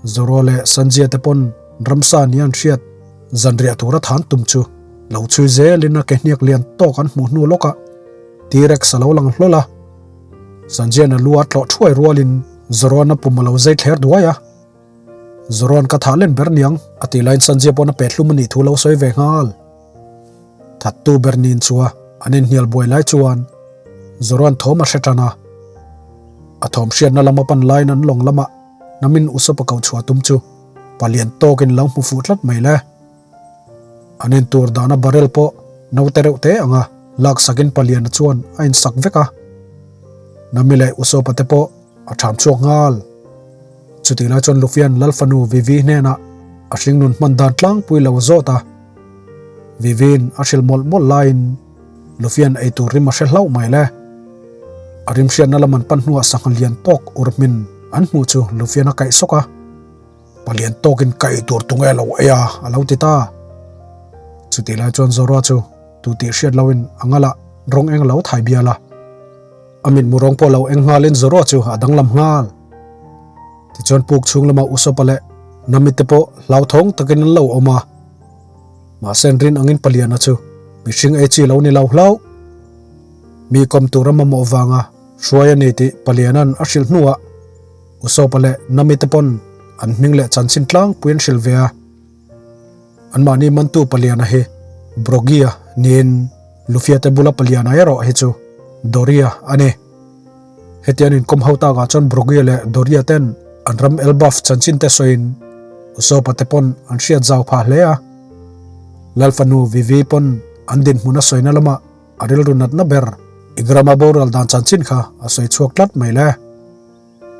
Zoro leh Sanjia te pawn ramsa nia an hriat zanriah tura than tum chu lo chhui zelin a ke hniak lian tawk an hmuh hnu lawkah T-Rex a lo lang hlawl a. Sanjia'n a lu a tlawh thuai rualin Zoro'n a pum a lo zai thler duai a. Zoro'n ka thah len ber niang a tih laiin Sanjia pawn a pet hlum a nih thu lo sawi ve nghal. Thattu ber nin chua an inhnial buai lai chuan Zoro'n thawm a hre tan a. A thawm hriatna lam a pan laiin an lawng lamah namin Usopp a koh chhuah tum chu palian tawkin lo hmu fuh tlat mai le. An intur dahna barrel pawh naute reuh te anga laksakin paliana chuan a insak vek a. Nami leh Usopp-a te pawh a ṭham chhuak nghal. Chutih lai chuan Luffy-a'n Lalfanu Vivi hnenah a hringnun hman dan tlangpui lo zawt a. Vivi'n a hrilh mawlh mawlh laiin Luffy-a'n eitur rim a hre hlauh mai le. A rim hriatna lam an pan hnuah sangha lian tawk urhmin an hmuh chu Luffy-a'n a kaih sawk a. Palian tawkin ka eitur tunge lo ei a, a lo ti ta. Chutih lai chuan Zoroa chu tu tih hriat loin a ngalah rawng eng lo thai bial a. A mitmu rawng pawh lo eng nghalin Zoroa chu a danglam nghal. Tichuan puk chhung lama Usopp-a leh Nami te pawh hlauthawng takin an lo awm a. Mahse an rin angin Paliana chu mihring ei chi lo ni lo hlauh. Mi kawm tura mamawh vanga hruai a ni tih Paliana'n a hrilh hnuah Usopa leh Nami te pawn an hming leh chanchin tlangpui an hrilh ve a. Anmahni mantu paliana hi Brogia niin Lufia te bula paliana erawh hi chu Doria a ni. Heti an inkawm ho takah chuan Brogia leh Doria ten an ram Elbaf chanchin te sawiin Usopp-a te pawn an hriat zau phah hle a. Lalfanu Vivi pawn an dinhmun a sawina lamah a rilru natna ber Igrama boral dan chanchin kha a sawi chhuak tlat mai le.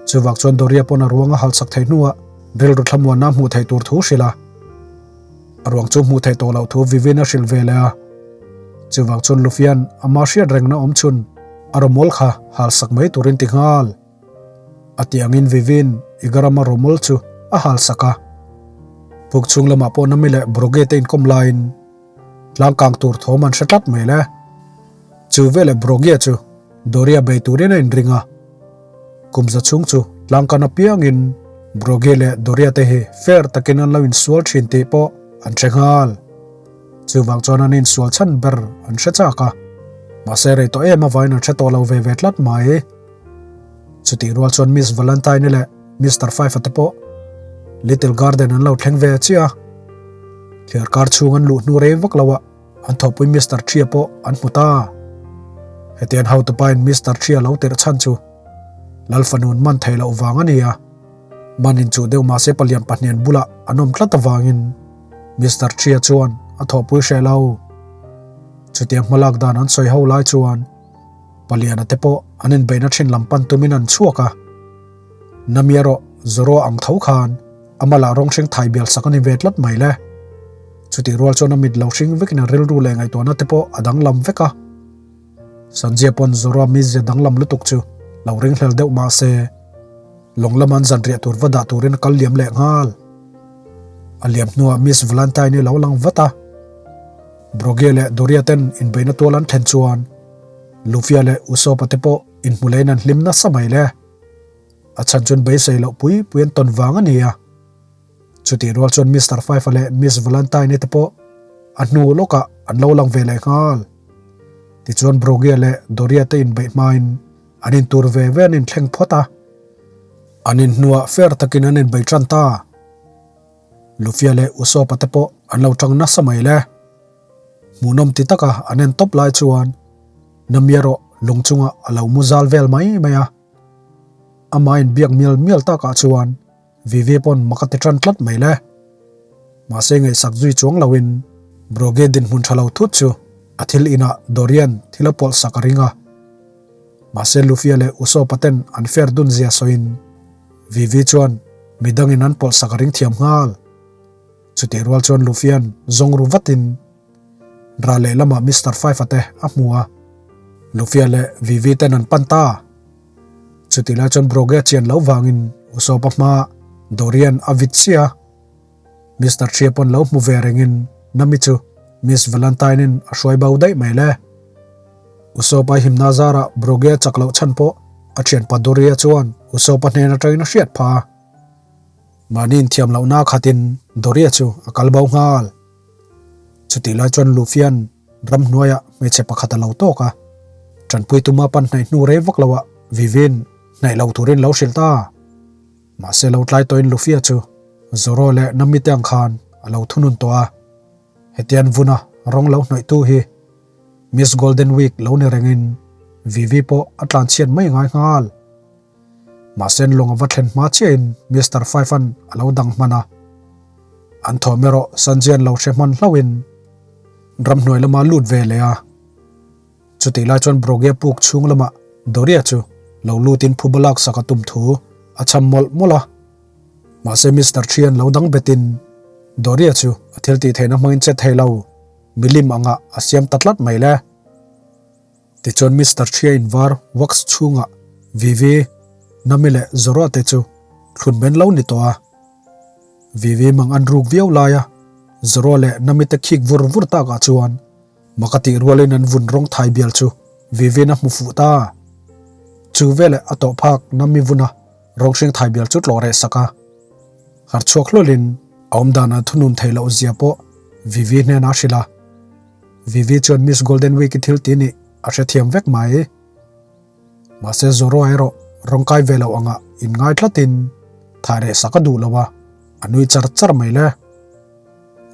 Chuvak chuan Doria pawn a ruang a halsak theih hnuah rilru thlamuanna a hmuh theih tur thu hrilh a. A ruang chu hmuh theih tawh loh thu Vivin a hrilh ve leh a. Chuvang chuan Lufian ama hriat rengna awm chhun a rawmawl kha halsak mai turin ti nghal. A tih angin Vivin Igarama rawmawl chu a halsak a. Puk chhung lamah pawh Nami leh Broge te inkawm laiin Tlang kang tur thawm an hre tlat mai le. Chu veleh Brogia chu Doria bei turin a inring a. Kum za chhung chu tlang kan apiangin Brogia leh Doria te hi fair takin an lo insual thin tih pawh an hre nghal. Chuvang chuan an insual chhan ber an hre chak a. Mahse rei tawh em avain an hre tawh lo ve ve tlat mai. Chutih rual chuan Miss Valentine-i leh Mister Fife-a te pawh Little Garden an lo thleng ve chiah a. Thliar kar chhung an luh hnu rei vak lo ah an thawhpui Mister Thria pawh an hmu ta. Hetiang hotupain Mister Thria lo tirh chhan chu Lal fanun man thei loh vang a ni a. Man inchuh deuh mahse palian pahnian bulah an awm tlat avangin Mister Thria chuan a thawhpui hreh lo. Chutiang hmalak dan an sawi ho lai chuan Paliana te pawh an inbeihna thin lam pan tumin an chhuak a. Nami erawh Zoro ang tho khan a malah rawng hring thai bial sak a ni ve tlat mai le. Chutih rual chuan a mit lo hring vekin a rilru leh ngaihtuahna te pawh a danglam vek a. Sanjia pawn Zoroa mizia danglam lutuk chu lo ringhlel deuh mah se, lawng lama an zanriah tur va dah turin a kal liam leh nghal. A liam hnuah Miss Valentine-i lo lang vat a. Brogia leh Doria ten inbeihna tual an thlen chuan Lufia leh Usopp-a te pawh inhmuleiin an hlim nasa mai le. A chhan chuan beisei loh pui pui an tawn vang a ni a. Chutih rual chuan Mister Fife-a leh Miss Valentine-i te pawh a hnu lawkah an lo lang ve leh nghal. Tichuan Brogia leh Doria te inbeih hmain an intur ve ve an inthleng phawt a. An inhnuah fair takin an inbei tan ta. Lufia leh Usopp-a te pawh an lo tang nasa mai le. Hmuhnawm ti taka an en tawp lai chuan Nami erawh lung chungah a lo mu zal vel mai mai a. Amah inbiak mial mial takah chuan Vivi pawn mak a ti tan tlat mai le. Mahse ngaihsak zui chuang loin Broge dinhmun tha lo thut chu a thil inah Dorian thil a pawlh sak a ring a. Mahse Lufia leh Usopp-a ten an fair dun zia sawiin Vivi chuan midangin an pawlh sak a ring thiam nghal. Chutih rual chuan Luffy-a'n zawng ru vatin ral lehlamah Mister Five-a te a hmu a, Luffy-a leh Vivi ten an pan ta. Chutih lai chuan Brogy a chian loh vangin Usopp-a hmaah Dorian a vit chiah a. Mister Thria pawn lo hmu ve rengin Nami chu Miss Valentine-in a hruai bo daih mai le. Usopp-a himna zarah Brogy a chak loh chhan pawh a thianpa Doria chuan Usopp-a hnen atangin a hriat phah a. Mahni inthiam lohna khatin Doria chu a kal bo nghal. Chutih lai chuan Luffy-a'n ramhnuaiah hmeichhe pakhat a lo tawk a, tanpui tuma pan hnaih hnu rei vak loah Vivi'n hnaih lo turin lo hrilh ta. Mahse lo tlai tawhin Luffy-a chu Zoro leh Nami te ang khan a lo thunun tawh a, hetian vuna rawng lo hnawihtu hi Miss Golden Week lo ni rengin Vivi pawh a tlanchhiat mai ngai nghal. Mahse lawng a va thlen hma chiahin Mister Five-a'n a lo dang hman a. An thawm erawh Sanjian lo hre hman hlauhin ramhnuai lama lut ve leh a. Chutih lai chuan Brogia puk chhung lamah Doria chu lo lutin phuba laksak a tum thu a cham mawlh mawlh a. Mahse Mister Thian lo dang betin Doria chu a thil tih theihna hmangin che thei lo milim angah a siam ta tlat mai le. Tichuan Mister Thria invar wax chhungah Vivi, Nami leh Zoro te chu thlun men lo ni tawh a. Vivi mang an ruk viau laia Zoro leh Nami te khik vur vur takah chuan mak a tih rualin an vun rawng thai bial chu Vivi'n a hmu fuh ta. Chu veleh a tawh phak Nami vuna rawng hring thai bial chu tlawh reh sak a. Harh chhuak hlawlin a awmdan a thunun theih loh zia pawh Vivi hnenah a hrilh a. Vivi chuan Miss Golden Week-i thil ti nih a hrethiam vek mai. Mahse Zoro erawh rawng kai ve loh angah inngai tlatin thai reh sak a duh lo a, a nui char char mai le.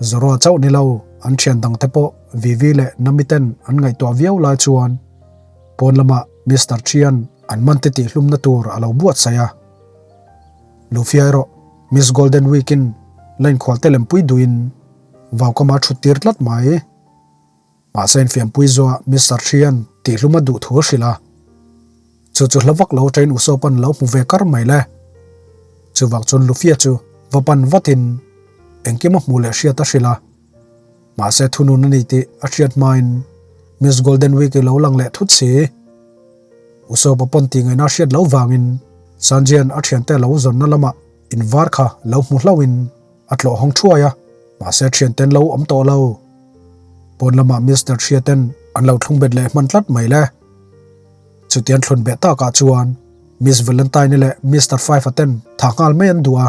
Zoroa chauh ni lo, an thian dang te pawh Vivi leh Nami ten an ngaihtuah viau lai chuan pawn lamah Mister Thian an man te tihhlumna tur a lo buatsaih a. Lufia erawh Miss Golden Week in la inkhual te lempui duhin vaukama a thut tir tlat mai. Mahse infiampui zuah Mister Thian tihhlum a duh thu a hrilh a. Chu chu hla vak lo train Usopan lo hmu ve kar mai le. Chuvang chuan Lufia chu va pan vatin engkim a hmuh leh hriat a hrilh a. Mahse thunun a ni tih a hriat hmain Miss Golden Week i lo lang leh thut si. Usopa pawn tih ngaihna a hriat loh vangin Sanjian a thiante lo zawnna lamah invar kha lo hmu hlauhin a tlawh hawng thuai a, mahse thianten lo awm tawh lo. Pawn lamah Mister Hriaten an lo thlung bet leh hman tlat mai le. Chutian thlun beh takah chuan Miss Valentine-i leh Mister Five-a ten tha nghal mai an duh a.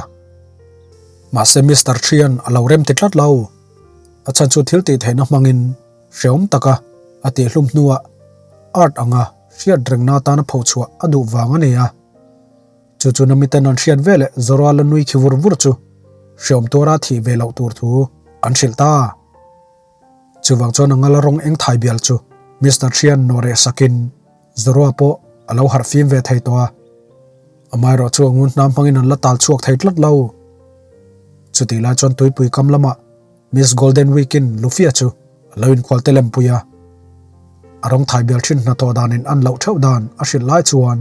Mahse Mister Hrian a lo rem ti tlat lo. A chhan chu thil tih theihna hmangin hreawm taka a tihhlum hnuah art anga hriat rengna atana phochhuah a duh vang a ni a. Chu chu na miten an hriat ve leh Zoroa la nui khi vur vur chu hreawm tuara thih ve loh tur thu an hrilh ta. Chuvang chuan a ngala rawng eng thai bial chu Mister Thian nawreh sakin Zoroa pawh a lo harh fim ve thei tawh a. Amaherawh chu a ngun hnam hmangin an la tal chhuak thei tlat lo. Chutih lai chuan tuipui kam lamah Miss Golden Week-in Lufia chu a lo inkhual te lempui a. A rawng thai bial thin hnathawh danin an loh theuh dan a hrilh lai chuan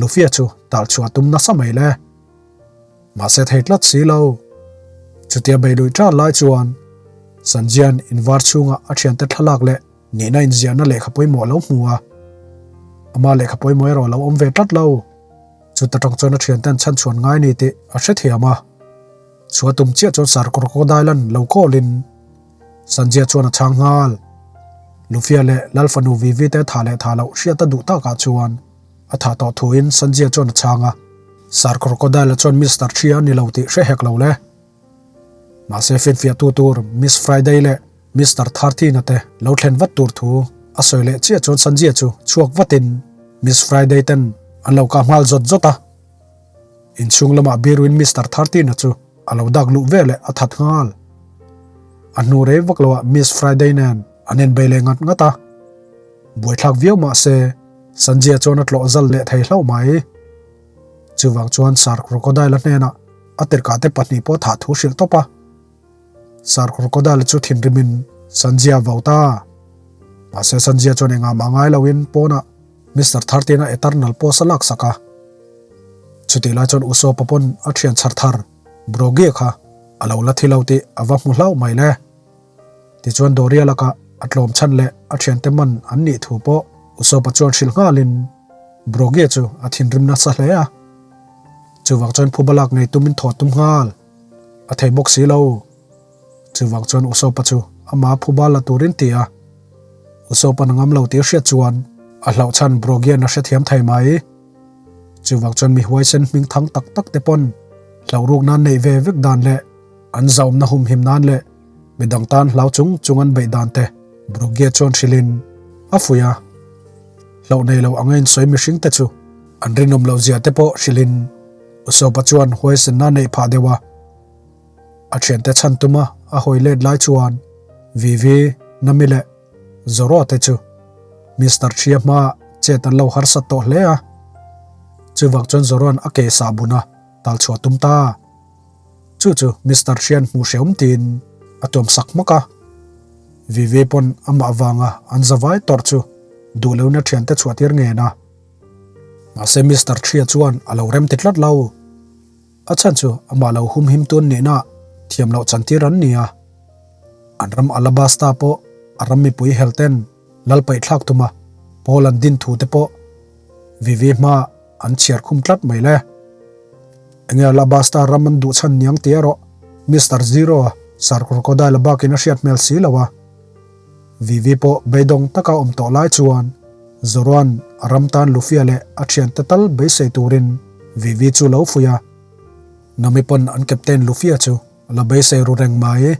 Lufia chu tal chhuah tum nasa mai le. Mahse thei tlat si lo. Chutia bei luih ṭan lai chuan Sanjian invar chhunga a ṭhiante thlalak leh nihna inziahna lehkha pawimawh a lo hmu a. Ama lehkha pawimawh erawh a lo awm ve tlat lo. Chuta ṭang chuan a ṭhiante an chhanchhuan ngai ni tih a hrethiam a. Chhuah tum chiah chuan Sir Crocodile an lo call in Sanjia chuan a chhang nghal. Lufia leh Lalfanu Vivi te tha leh tha loh hriat a duh takah chuan a tha tawh thuin Sanjia chuan a chhang a. Sir Crocodile chuan Mister Thria a ni lo tih hre hek lo le. Mahse finfiahtu tur Miss Friday leh Mister Thirteen-a te lo thlen vat tur thu a sawi leh chiah chuan Sanjia chu chhuak vatin Miss Friday ten an lo kah nghal zawt zawt a. Inchhung lamah biruin Mister Thirteen-a chu a lo dak luh veleh a that nghal. A hnu rei vak loah Miss Friday nen an inbei leh ngat ngat a. Buaithlak viau mah se Sanjia chuan a tlawh zal leh thei hlauh mai. Chuvang chuan Sir Crocodile-a hnenah a tirhkah te pahnih pawh thah thu hrilh tawp a. Sir Crocodile chu thinrimin Sanjia a vau ta. Mahse Sanjia chuan engah mah ngai loin pawnah Mister Thirteen-a Eternal Post a laksak a. Chutih lai chuan Usopp-a pawn a thian chhar thar Brogy kha a lo la thi lo tih a va hmu hlauh mai le. Tichuan Doria lakah a tlawm chhan leh a thiante man an nih thu pawh Usopp-a chuan hrilh nghalin Brogy chu a thinrim nasa hle a. Chuvang chuan phuba lak ngei tumin thaw tum nghal a thei bawk si lo. Chuvang chuan Usopp-a chu ama phuba la turin ti a. Usopp-a'n a ngam lo tih a hriat chuan a hlauh chhan Brogy-a'n a hrethiam thei mai. Chuvang chuan mi huaisen hming thang tak tak te pawn hlauh ruk nan neih ve vek dan leh an zaumna humhim nan leh midang tan hlau chung chung an beih dan te Brogy chuan hrilhin a fuih a. Hlauh nei lo anga insawi mihring te chu an rinawm loh zia te pawh hrilhin Usopp-a chuan huaisenna a neih phah deuh a. A thiante chhan tuma a hawi let lai chuan Vivi, Nami leh Zoro te chu Mister Thria hmaah chet an lo harsat tawh hle a. Chuvang chuan Zoro'n a ke sah bun a, tal chhuah tum ta. Chu chu Mister Thria'n hmuh hreawm tiin a tuam sak hmak a. Vivi pawn amah vanga an zavai tawrh chu duh loin a thiante chhuah tir ngen a. Mahse Mister Thria chuan a lo rem ti tlat lo. A chhan chu amah lo humhim tun nihna thiam loh chantir an ni a. An ram Alabasta pawh a ram mipui hel ten lal paihthlak tuma pawl an din thu te pawh Vivi hma an chhiar khum tlat mai le. Enge Alabasta ram an duh chhan niang tih erawh Mister Zero a Sir Crocodile a bakin a hriat hmel si lo a. Vivi pawh beidawng taka awm tawh lai chuan Zoroan a ram tan Lufia leh a thiante tal beisei turin Vivi chu lo fuih a. Nami pawn an captain Lufia chu a la beisei ru reng mai.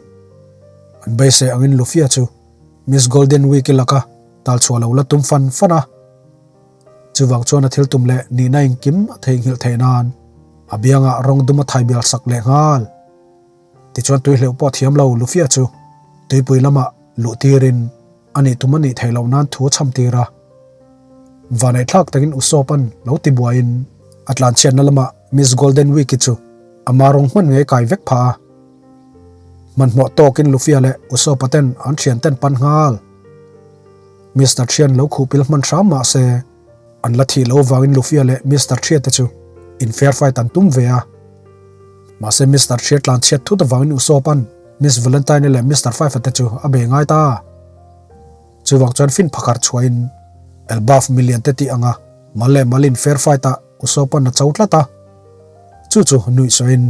An beisei angin Lufia chu Miss Golden Week-i laka tal chhuah lo la tum fan fan a. Chuvang chuan a thil tum leh nihna engkim a theihnghilh theih nan a biangah rawng dum a thai bial sak leh nghal. Tichuan tui hleuh pawh thiam lo Lufia chu tuipui lamah luh tirin a nih tum a nih theih loh nan thu a chham tir a. Vanaihthlak takin Usopp-a'n lo ti buaiin a tlanchhiatna lamah Miss Golden Week-i chu ama rawng hman ngei kai vek phah a. Hmanhmawh tawkin Lufia leh Usopp-a ten an thian ten pan nghal. Mister Thian lo khuhpil hman hram mah se an la thih loh vangin Lufia leh Mister Thia te chu in fair fight an tum ve a. Mahse Mister Thia tlan chhiat thut avangin Usopp-a'n Miss Valentine-i leh Mister Five-a te chu a be ngai ta. Chuvang chuan fin phakar chhuahin Elbaf milian te tih anga mal leh mal in fair fight ah Usopp-a'n a cho tlat a. Chu chu nuih sawiin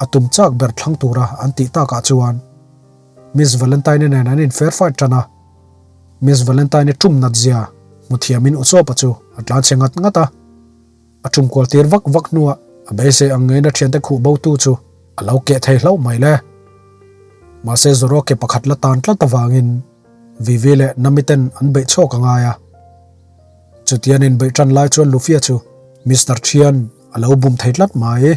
a tum chak ber thlang tura an tih takah chuan Miss Valentine-i nen an in fair fight tan a. Miss Valentine-i tum nat zia hmu thiamin Usopp-a chu a tlan chhe ngat ngat a. A tum kual tir vak vak hnuah a beisei ang ngeiin a thiante khuh bo tu chu a lo keh thei hlauh mai le. Mahse Zoro ke pakhat la tan tlat avangin Vivi leh Nami ten an beih chhawk a ngai a. Chutian inbeih tan lai chuan Lufia chu Mister Thian a lo bum thei tlat mai.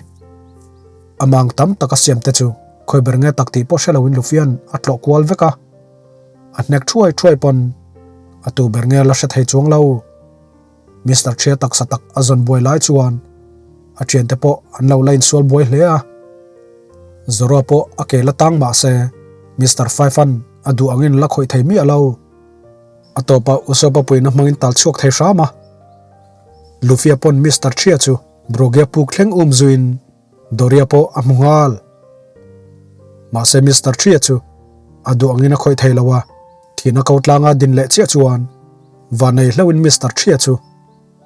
A mang tam tak a siam te chu khawi ber nge tak tih pawh hre loin Lufian a tlawh kual vek a. A hnek thuai thuai pawn a tu ber nge la hre thei chuang lo. Mister Thia taksa tak a zawn buai lai chuan a thiante pawh an lo la insual buai hle a. Zoroa pawh a ke la tang mah se Mister Five-a'n a duh angin la khawih thei miah lo. A tawpah Usopp-a puihna hmangin tal chhuak thei hram a. Luffy-a pawn Mister Thia chu Brogia puk thleng um zuiin Doria pawh a hmu nghal. Mahse Mister Thia chu a duh angin a khawih thei lo a, thihna ko tlanga din leh chiah chuan vanei hlauhin Mister Thia chu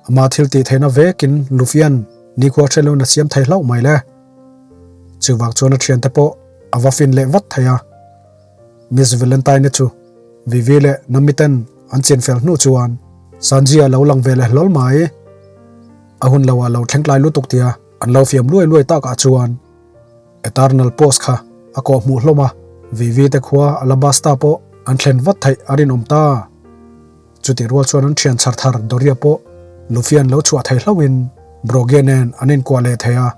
ama thil tih theihna vekin Luffy-a'n nikhua hre loin a siam thei hlauh mai le. Chuvang chuan a thiante pawh a va fin leh vat thei a. Miss Valentine-i chu Vivi leh Nami ten an chinfel hnu chuan Sanji a lo lang ve leh hlawl mai. A hun lo ah lo thleng tlai lutuk tia an lo fiam luai luai takah chuan Eternal Post kha a kawh hmuh hlawm a, Vivi te khua Alabasta pawh an thlen vat theih a rinawm ta. Chutih rual chuan an thian chhar thar Doria pawh Luffy an lo chhuah thei hlauhin Brogy nen an inkuah leh thei a.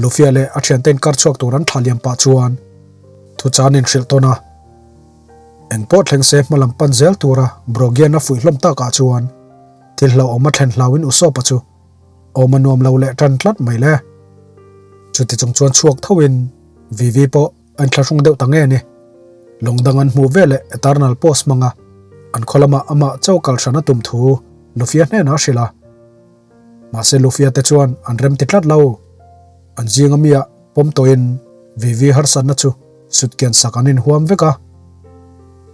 Luffy leh a thiante inkar chhuak tur an thlah liam pah chuan thuchan inhrilh tawn a. Eng pawh thleng se hmalam pan zel tura Brogy-a'n a fuih hlawm takah chuan thil hlauhawm a thlen hlauhin Usopp-a chu awm a nuam lo leh tan tlat mai le. Chuti chung chuan chhuak thoin Vivi pawh a inthlahrung deuh ta nge ni. Lawng dang an hmuh veleh Eternal Post hmanga an khaw lamah amah cho kal hran a tum thu Lufia hnenah a hrilh a. Mahse Lufia te chuan an rem ti tlat lo. An zinga miah pawm tawhin Vivi harsatna chu sutkian sak an inhuam vek a.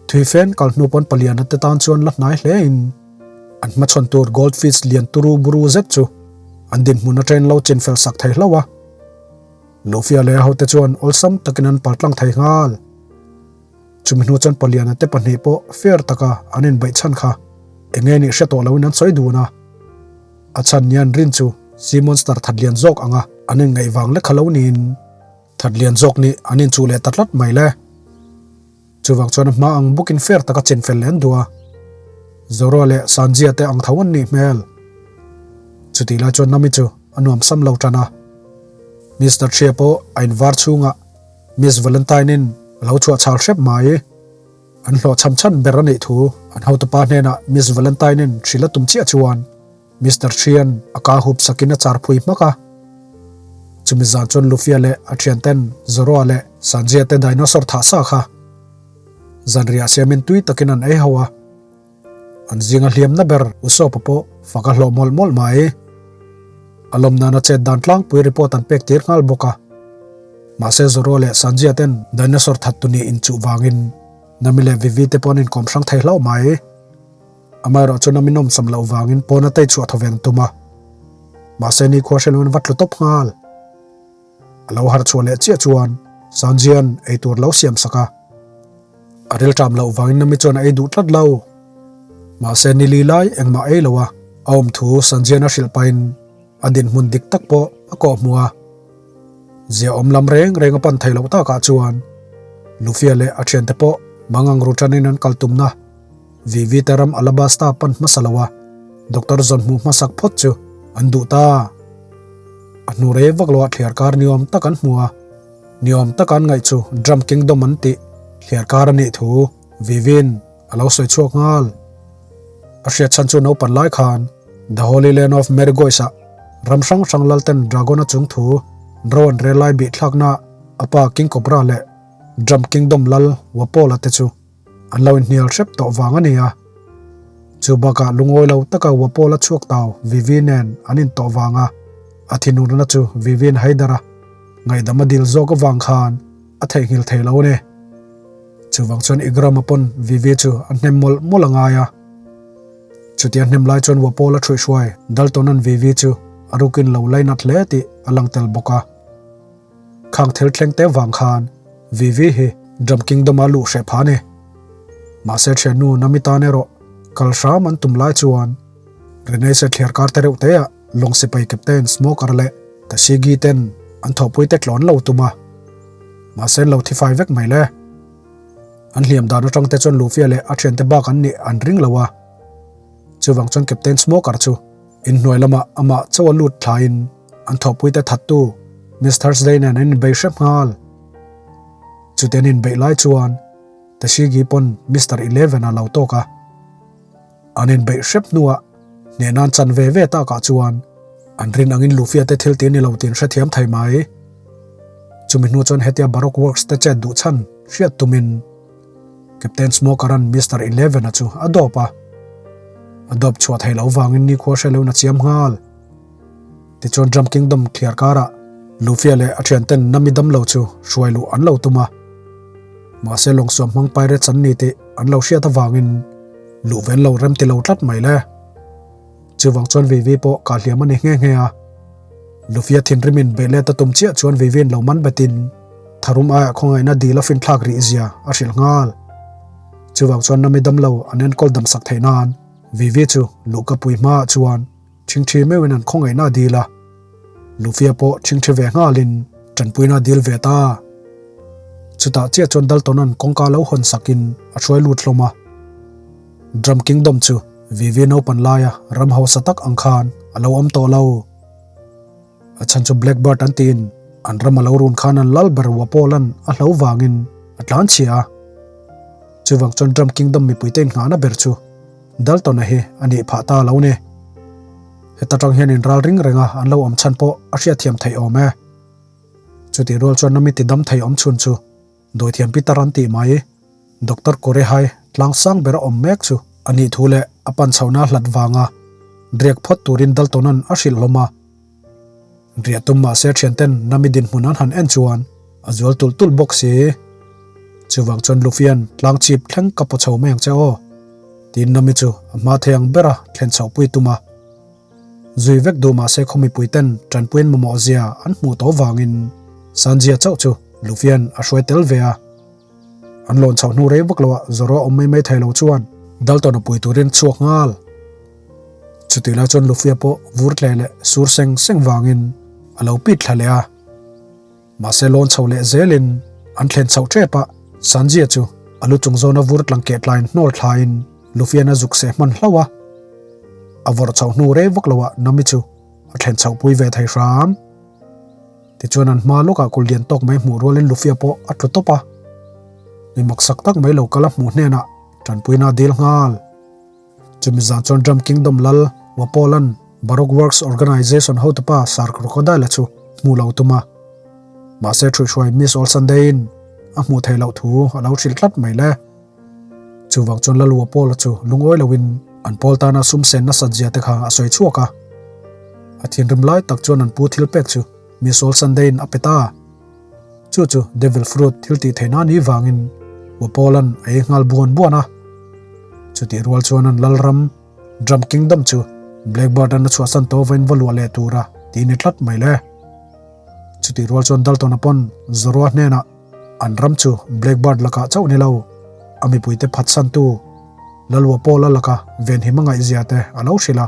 Thui fen kal hnu pawn paliana te tan chuan la hnai hlein an hmachhawn tur Goldfish lian turu buru zet chu an dinhmun atangin lo chinfel sak thei hlauh a. Lufia leh a hote chuan awlsam takin an paltlang thei nghal. Chumi hnu chuan Paliana te pahnih pawh fair taka an inbeih chhan kha eng nge nih hre tawh loin an sawi dun a. A chhan nia an rin chu Sea Monster that lian zawk anga an inngaih vang lek kha lo niin that lian zawk nih an inchuh leh ta tlat mai le. Chuvang chuan a hma ang bawkin fair taka chinfel leh an duh a. Zoroa leh Sanjia te ang tho an nih hmel. Chutih lai chuan Nami chu a nuam sam lo tan a. Mister Thria pawh a invar chhungah Miss Valentine-in a lo chhuah chhal hrep mai. An hlawhchham chhan ber a nih thu an hotupa hnenah Miss Valentine-in hrilh a tum chiah chuan Mister Thian a ka hup sakin a char phui hmak a. Chumi zan chuan Lufia leh a thianten Zoroa leh Sanjia te dinosaur thah sa kha zanriah siamin tui takin an ei ho a. An zinga hliamna ber Usopp-a pawh fak a hlawh mawlh mawlh mai. A lawm nana chet dan tlangpui report an pek tir nghal bawk a. Mahse Zoroa leh Sanjia ten dinosaur that tu nih inchuh vangin Nami leh Vivi te pawh an inkawm hrang thei hlauh mai. Amaherawh chuan a mi nawmsam loh vangin pawn a tei chhuah thaw ven tum a. Mahse nikhua hre loin va tlu tawp nghal. A lo harh chhuah leh chiah chuan Sanjian ei tur lo siam sak a. A rilṭam loh vangin Nami chuan a ei duh tlat lo. Mahse nili lai engmah ei lo a, a awm thu Sanjian a hrilh pahin a dinhmun dik tak pawh a kawh hmu a. Zia awm lam reng reng a pan thei loh takah chuan Lufia leh a thiante pawh mangang ru ṭanin an kal tumna. Vivi te ram Alabasta pan hmasa lo a, Doctor zawn hmuh hmasak phawt chu an duh ta. A hnu rei vak loah thliar kar ni awm tak an hmu a. Ni awm taka an ngaih chu Drum Kingdom an tih thliar kar a nih thu Vivi'n a lo sawi chhuak nghal. A hriat chhan chu naupan lai khan The Holy Land of Merigois-ah ram hrang hrang lalten Dragon-a chung thu ro an rel lai bihthlakna a pa King Cobra leh Drum Kingdom lal Wapola te chu an lo inhnial hrep tawh vang a ni a. Chu bakah lungawi lo taka Wapola chhuak tau Vivi nen an intawh vanga a thinurna chu Vivi'n Haidara ngaihdam a dil zawk avang khan a theihnghilh thei lo a ni. Chuvang chuan Igrama pawn Vivi chu a hnem mawlh mawlh a ngai a. Chutia hnem lai chuan Wapola ṭhuihhruai Dalton-a'n Vivi chu a rukin lo lainat hle tih a lang tel bawk a. Khang thil thleng te vang khan Vivi hi Drum Kingdom-a luh hreh pha a ni. Mahse thiannu Nami tan erawh kal hram an tum lai chuan Renaissance thliar kar te reuh teah lawng sipai Captain Smoker leh Tashigi ten an thawhpui te tlawn lo tum a. Mahse an lo thi fai vek mai le. An hliam dan atang te chuan Lufia leh a thiante bak an nih an ring lo a. Chuvang chuan Captain Smoker chu inhnuai lamah amah chauh a lut thlaiin an thawhpuite thattu Miss Thursday nen an inbei hrep nghal. Chuti an inbeih lai chuan Tashigi pawn Mister Eleven a lo tawk a. An inbeih hrep hnuah hnehna an chan ve ve takah chuan an rin angin Lufia te thil ti ni lo tih an hrethiam thei mai. Chumi hnu chuan hetia Baroque Works te chet duh chhan hriat tumin Captain Smoker-a'n Mister Eleven-a chu a dawp a. A dawp chhuah theih loh vangin nikhua hre loin a chiam nghal. Tichuan Drum Kingdom thliar karah Lufia leh a thianten Nami damlo chu hruai luh an lo tum a. Mahse lawngsuam hmang pirates an ni tih an lo hriat avangin luh ven lo rem ti lo tlat mai le. Chuvang chuan Vivi pawh kah hliam a ni nghe nghe a. Lufia thinrimin beih let a tum chiah chuan Vivi'n lo man betin tharum aiah khawngaihna dil a finthlak rih zia a hrilh nghal. Chuvang chuan Nami damlo an enkawl damsak theih nan Vivi chu luhkapui hmaah chuan Ṭhingṭhi meuhin an khawngaihna a dil a, Lufia pawh ṭhingṭhi ve nghalin ṭanpuina a dil ve ta. Chutah chiah chuan Dalton-a'n kawngka lo hawn sakin a hruai lut hlawm a. Drum Kingdom chu Vivi naupan laia ram hausa tak ang khan a lo awm tawh lo. A chhan chu Blackbird an tiin an ram a lo run khan an lal ber Wapol-a'n a hlo vangin a tlanchhia a. Chuvang chuan Drum Kingdom mipuite innghahna ber chu Dalton-a hi a nih phah ta lo ni. Heta tang hian inral ring renga an lo awm chhan pawh a hriatthiam theih awm e. Chutih rual chuan nami tidam thei awm chhun chu Dawithiam Peter an tih mai, Doctor Korehai tlang sang bera awm mek chu a nih thu leh a pan chhohna hlat vanga riak phawt turin Dalton-a'n a hrilh hlawm a. Riah tum mahse thianten nami dinhmun an han en chuan a zual tulh tulh bawk si. Chuvang chuan Luffy-a'n tlang chip thleng ka paw chho mai ang che aw, tiin nami chu a hma thei ang bera thlen chhoh pui tum a. Zui vek duh mahse khaw mipuiten tanpuiin mamawh zia an hmuh tawh vangin Sanjia chauh chu Luffy-a'n a hruai tel ve a. An lawn chhoh hnu rei vak loah Zoro awm mai mai thei lo chuan Dalton-a pui turin chhuak nghal. Chutih lai chuan Lufia pawh vur tle leh sur seng seng vangin a lo pit thla leh a. Mahse lawn chho leh zelin an thlen chhoh tep a, Sanjia chu a lu chung zawna vur tlang keh tlaiin hnawl thlain Lufian a zuk seh hman hlauh a. A vawrh chhoh hnu rei vak loah Nami chu a thlen chhoh pui ve thei hram. Tichuan an hma lawkah kul lian tawk mai hmuh rualin Lufia pawh a tlu tawp a. Mi maksak tak mai lo kal a hmuh hnenah tanpuina a dil nghal. Chumi zan chuan Drum Kingdom lal Wapolan Baroque Works Organization hotupa Sir Crocodile-a chu hmu lo tum a. Mahse ṭhuihhruai Miss All Sunday-in a hmuh theih loh thu a lo hrilh tlat mai le. Chuvang chuan lal Wapola chu lungawi loin an pawl tana sum sen nasat zia te kha a sawi chhuak a. A thinrim lai tak chuan an pu thil pek chu Miss All Sunday-in a pe ta. Chu chu Devil Fruit thil tih theihna ni vangin Wapolan a ei nghal buan buan a. Chutih rual chuan an lalram Drum Kingdom chu Blackbird-an a chhuahsan tawh vain va luah leh tura tih ni tlat mai le. Chutih rual chuan Dalton-a pawn Zoroa hnenah an ram chu Blackbird lakah chauh ni lo, a mipuite phatsantu Lal Wapola laka venhim a ngaihzia te a lo hrilh a.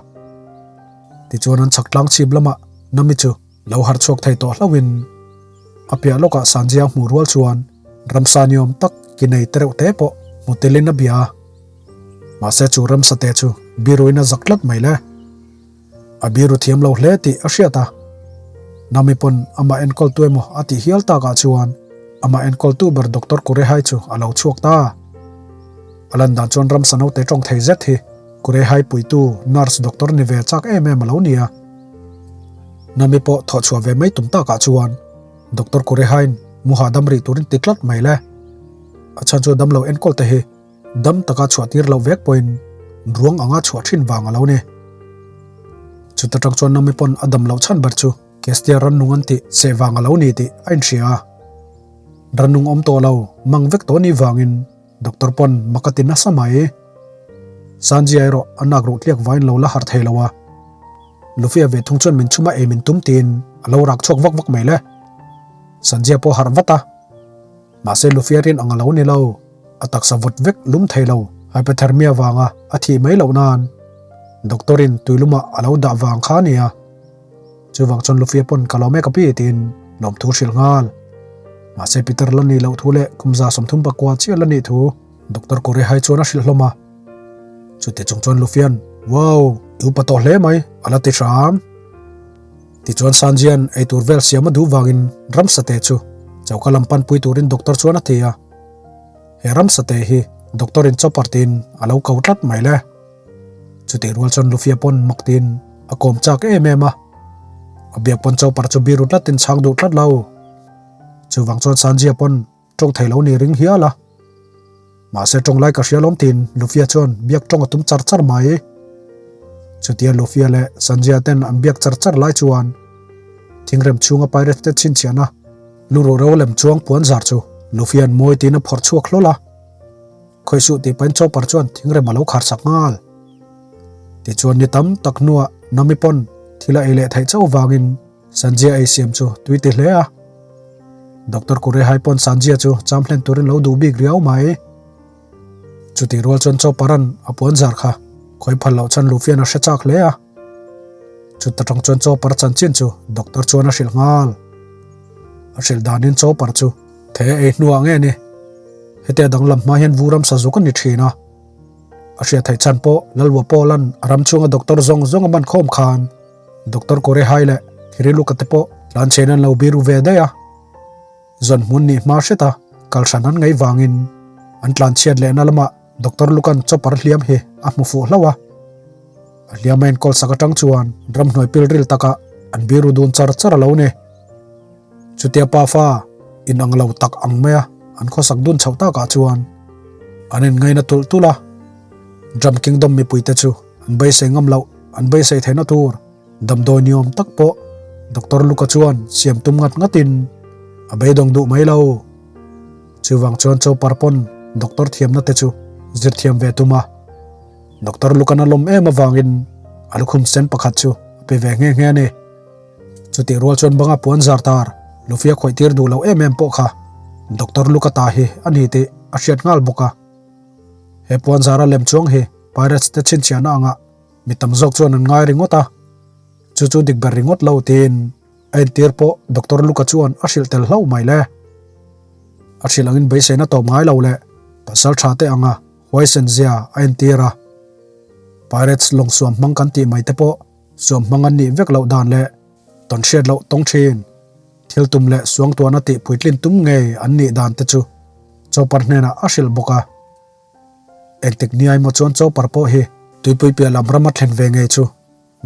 Tichuan an chhak tlang chhip lamah Nami chu Lo harh chhuak thei tawh hlauhin a piah lawkah Sanjia hmuh rual chuan ramsa ni awm tak ki nei te reuh te pawh hmu telin a bia a. Mahse chu ramsa te chu biruin a zak tlat mai le. A biru thiam lo hle tih a hriat a. Nami pawn amah enkawltu emaw a tih hial takah chuan amah enkawltu ber Doctor Kurehai chu a lo chhuak ta. A lan dan chuan ramsa naute tawng thei zet hi Kurehai puitu nurse doctor ni ve chak em em a lo ni a. Nami pawh thawh chhuah ve mai tum takah chuan Doctor Kurehaiin mu hahdam rih turin ti tlat mai le. A chhan chu damlo enkawl te hi dam taka chhuah tir loh vek pawhin ruang anga chhuah thin vang a lo ni. Chuta tang chuan Nami pawn a dam loh chhan ber chu Kestia rannung an tih seh vang a lo ni tih a inhria a. Rannung awm tawh lo mang vek tawh ni vangin Doctor pawn mak a ti nasa mai. Sanjia erawh a nak ruh tliak vain lo la harh thei lo a. Lufia ve thung chuan min chhum a ei min tum tiin a lo rak chhuak vak vak mai le. Sanjia pawh harh vat a. Mahse Lufia rin ang a lo ni lo. A taksa vawt vek lum thei lo hypothermia vanga a thih mai loh nan Doctor in tuilumah a lo dah vang kha a nia. Chuvang chuan Lufia pawn ka lawm e ka pi tiin lawmthu hrilh nghal. Mahse Peter la nih loh thu leh kum 39 chiah la nih thu Doctor Korehai chuan a hrilh hlawm a. Chuti chung chuan Lufian, Wow, i upa tawh hle mai, a la ti hram. Tichuan Sanjian eitur vel siam a duh vangin ramsate chu choka lam panpui turin doctor chuan a ti a. He ramsate hi doctor in chopper tiin a lo ko tlat mai le. Chutih rual chuan Lufia pawn mak tiin a kawm chak em em a. A biak pawn chopper chu biru tlatin chhang duh tlat lo. Chuvang chuan Sanjia pawn tawng thei lo ni ring hial a. Mahse tawng lai ka hria lawm tiin Lufia chuan biak tawng a tum char char mai. Chutia Lufia leh Sanjia ten an biak char char lai chuan thingrem chhunga pirates te chhinchhiahna luruh ro lem chuang puan zar chu Lufia'n mawi tiin a phawrh chhuak hlawl a. Khawih suh tih pahin Chopper chuan thingrem a lo khar sak nghal. Tichuan ni tam tak hnuah Nami pawn thil a ei leh theih chauh vangin Sanjia ei siam chu tui ti hle a. Doctor Kurehai pawn Sanjia chu cham hlen turin lo duh bik riau mai. Chutih rual chuan Chopper-a'n a puan zar kha khawi phal loh chuan Lufian a hre chak hle a. Chuta tang chuan Chopper chanchin chu Doctor chuan a hrilh nghal. A hrilh danin Chopper chu The ei hnuah nge ni? Hetia danglam hma hian vu ramsa zuk a ni thin a. A hriat theih chhan pawh Lalua Paul-a'n a ram chhunga doctor zawng zawng a man khawm khan Doctor Korehai leh Thiriluka te pawh tlanchhen an lo biru ve daih a. Zawn hmun nih hma hreta kal hran an ngaih vangin an tlanchhiat lehna lamah Doctor Lukan chopper hliam hi a hmu fuh hlauh a. A hliam a enkawl sak atang chuan ramhnuai pilril takah an biru dun char char a lo ni. Chutia pafa inang lo tak ang maia an khawsak dun chhoh takah chuan an inngaina tulh tulh a. Drum Kingdom mipuite chu an beisei ngam loh, an beisei theihna tur damdawi ni awm tak pawh Doctor Luka chuan siam tum ngat ngatin a beidawng duh mai lo. Chuvang chuan Chopper pawn doctor thiamna te chu zir thiam ve tum a. Doctor Lukan a lawm em avangin a lukhum sen pakhat chu a pe ve nghe nghe a ni. Chutih rual chuan banga puan zar tar Lufia khawih tir duh loh em em pawh kha Doctor Luka ta hi a ni tih a hriat nghal bawk a. He puan zara lem chuang hi Pirates te chhinchhiahna angah mi tam zawk chuan an ngai ringawt a, chu chu dik ber ringawt lo tiin a entir pawh Doctor Luka chuan a hrilh tel hlauh mai le. A hrilh angin beiseina tawp ngai lo leh pasal tha te anga huaisen zia a entir a. Pirates lawng suam hmang kan tih mai te pawh Suam hmang an nih vek loh dan leh tawn hriat loh tawng thin. Thil tum leh suangtuahna tih puitlin tum ngei an nih dan te chu Chopper hnenah a hrilh bawk a. Engtik ni aimaw chuan Chopper pawh hi tuipui piah lam rama thlen ve ngei chu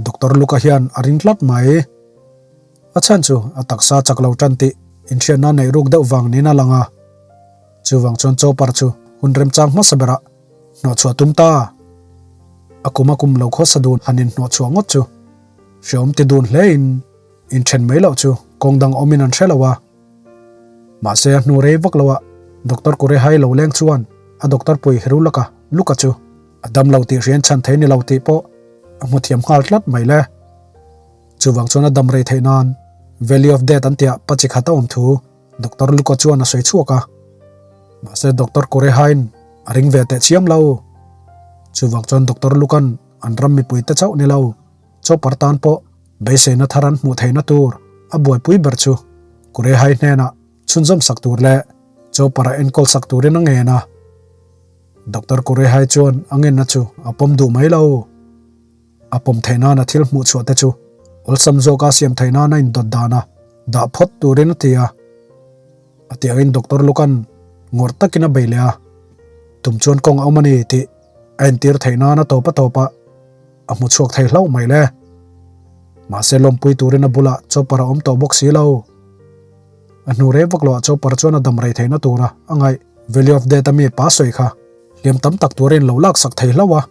Doctor Luka hian a ring tlat mai. A chhan chu a taksa chak lo tan tih inhriatna neih ruk deuh vang niin a lang a. Chuvang chuan Chopper chu hun remchang hmasa berah Hnawhchhuah tum ta. A kum a kum lo khawsa dun han inhnawhchhuah ngawt chu hreawm ti dun hle in inthen mai loh chu kawng dang awmin an hre lo a. Mahse a hnu rei vak lo ah Doctor Kurehai lo leng chuan a doctor pui Herulaka Luka chu a dam lo tih hrian chhan thei ni lo tih pawh a hmu thiam nghal tlat mai le. Chuvang chuan a dam rei theih nan Valley of Death an tiah pa chi khat a awm thu Doctor Luka chuan a sawi chhuak a, mahse Doctor Korehain a ring ve teh chiam lo. Chuvang chuan Doctor Lukan an ram mipui te chauh ni lo, Chopper tan pawh beiseina thar an hmuh theihna tur a buaipui ber chu Korehai hnenah chhunzawm sak tur leh Chopper a enkawl sak turin a ngen a. Doctor Korehai chuan a ngenna chu a pawm duh mai lo. A pawm theih nana thil hmuh chhuah te chu awlsam zawka siam theih nana indawt dan a. dah phawt turin a ti a. A tih angin Doctor Lukan ngawrh takin a bei leh a, tum chuan kawng a awm a ni tih a entir theih nan a tawp a tawp a, a hmu chhuak thei hlauh mai le. Mahse lawmpui turin a bulah Chopper a awm tawh bawk si lo. A hnu rei vak loah Chopper chuan a dam rei theihna tura a ngaih Valley of Death a mi pa sawi kha hliam tam tak turin lo laksak thei hlauh a.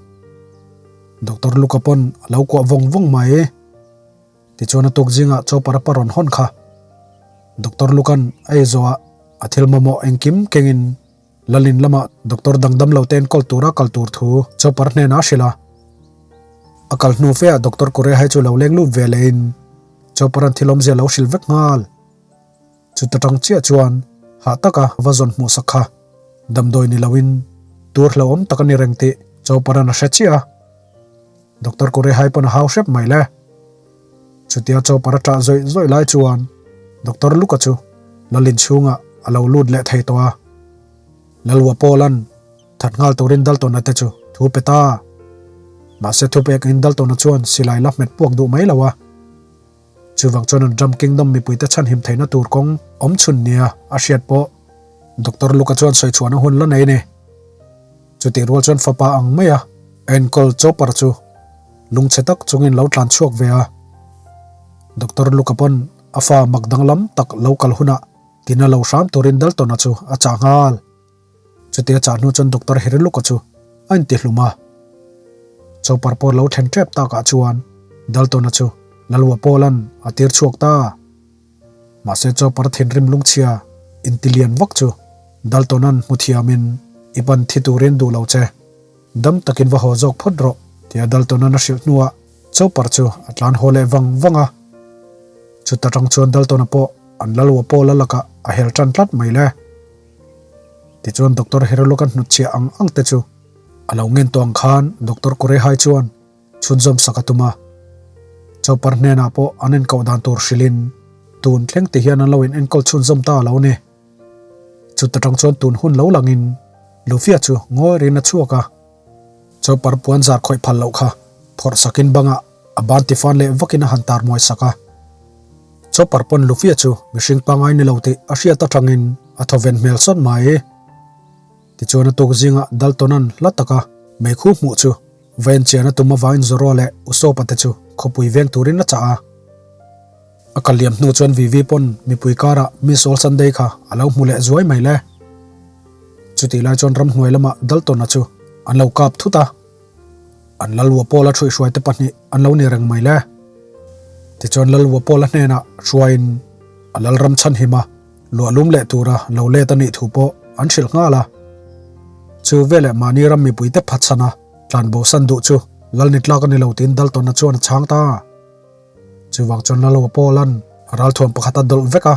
Doctor Luka pawn a lo kuah vawng vawng mai. Tichuan a tuk zingah Chopper a pa rawn hawn kha. Doctor Lukan a ei zawhah a thil mamawh engkim kengin Lalin lamah doctor dangdam lo te enkawl tura kal tur thu Chopper hnenah a hrilh a. A kal hnu feah Doctor Kureha chu lo leng lut ve lehin Chopper an thil awmzia lo hrilh vek nghal. Chuta tang chiah chuan hah taka va zawn hmuh sak kha damdawi ni loin tur hlauhawm tak a ni reng tih Chopper an a hre chiah a. Doctor Kurehai pawn a hau hrep mai le. Chutia Chopper a ṭah zawih zawih lai chuan Doctor Luka chu Lalin chhungah a lo lut leh thei tawh a. Lalua Paul-a'n that nghal turin Dalton-a te chu thu pe ta. Mahse thu pek in Dalton-a chuan silai la hmet puak duh mai lo a. Chuvang chuan an Drum Kingdom mipuite chhanhim theihna tur kawng awm chhun nia a hriat pawh Doctor Luka chuan sawi chhuahna hun la nei a ni. Chutih rual chuan fapa ang maia enkawl Chopper chu lungchhe tak chungin lo tlan chhuak ve a. Doctor Luka pawn a fa mak danglam tak lo kal hunah tina lo hram turin Dalton-a chu a chah nghal. Chutia chah hnu chuan Doctor Hiriluka chu a intihlum a. Chopper pawh lo thlen tep takah chuan Dalton-a chu Lalua Paul-a'n a tir chhuak ta. Mahse Chopper thinrim lungchhia intilian vak chu Dalton-a'n hmu thiamin i pan thi turin duh lo che. Dam takin va haw zawk phawt rawh tia Dalton-a'n a hrilh hnuah Chopper chu a tlan haw leh vang vang a. Chuta tang chuan Dalton-a pawh an Lalua Paul-a lakah a hel tan tlat mai le. Tichuan Doctor Herolog-a hnutchhiah ang ang te chu a lo ngen tawh ang khan Doctor Kurehai chuan chhunzawm sak a tum a. Chopper hnenah pawh an enkoh dan tur hrilhin tun thleng ti hian an lo in enkawl chhunzawm ta a lo ni. Chuta tang chuan tun hun lo langin Lufia chu ngawi rin a chhuak a. Chopper puan zar khawih phal loh kha phawrh sakin bangah a ban tifan leh vakin a han tar muai sak a. Chopper pawn Lufia chu mihring pangai ni lo tih a hriat atangin a thawven hmel sawt mai. Tichuan a tuk zingah Dalton-a'n hla taka meikhu hmuh chu va enchian a tum avangin Zoro leh Usopp-a te chu khawpui veng turin a chah a. A kal liam hnu chuan Vivi pawn mipui karah Miss All Sunday kha a lo hmu leh zuai mai le. Chutih lai chuan ramhnuai lamah Dalton-a chu an lo kap thut a. An Lalua Paul-a ṭhuihhruaite pahnih an lo ni reng mai le. Tichuan Lalua Paul-a hnenah hruaiin a Lalram chhanhima luahlum leh tura lo let a nih thu pawh an hrilh nghal a. Chu veleh mahni ram mipuite phatchhana tlanbosan duh chu Lal ni tlak a ni lo tiin Dalton-a chuan a chhang ta. Chuvang chuan Lalua Paul-a'n ralthuam pakhat a dawlh vek a.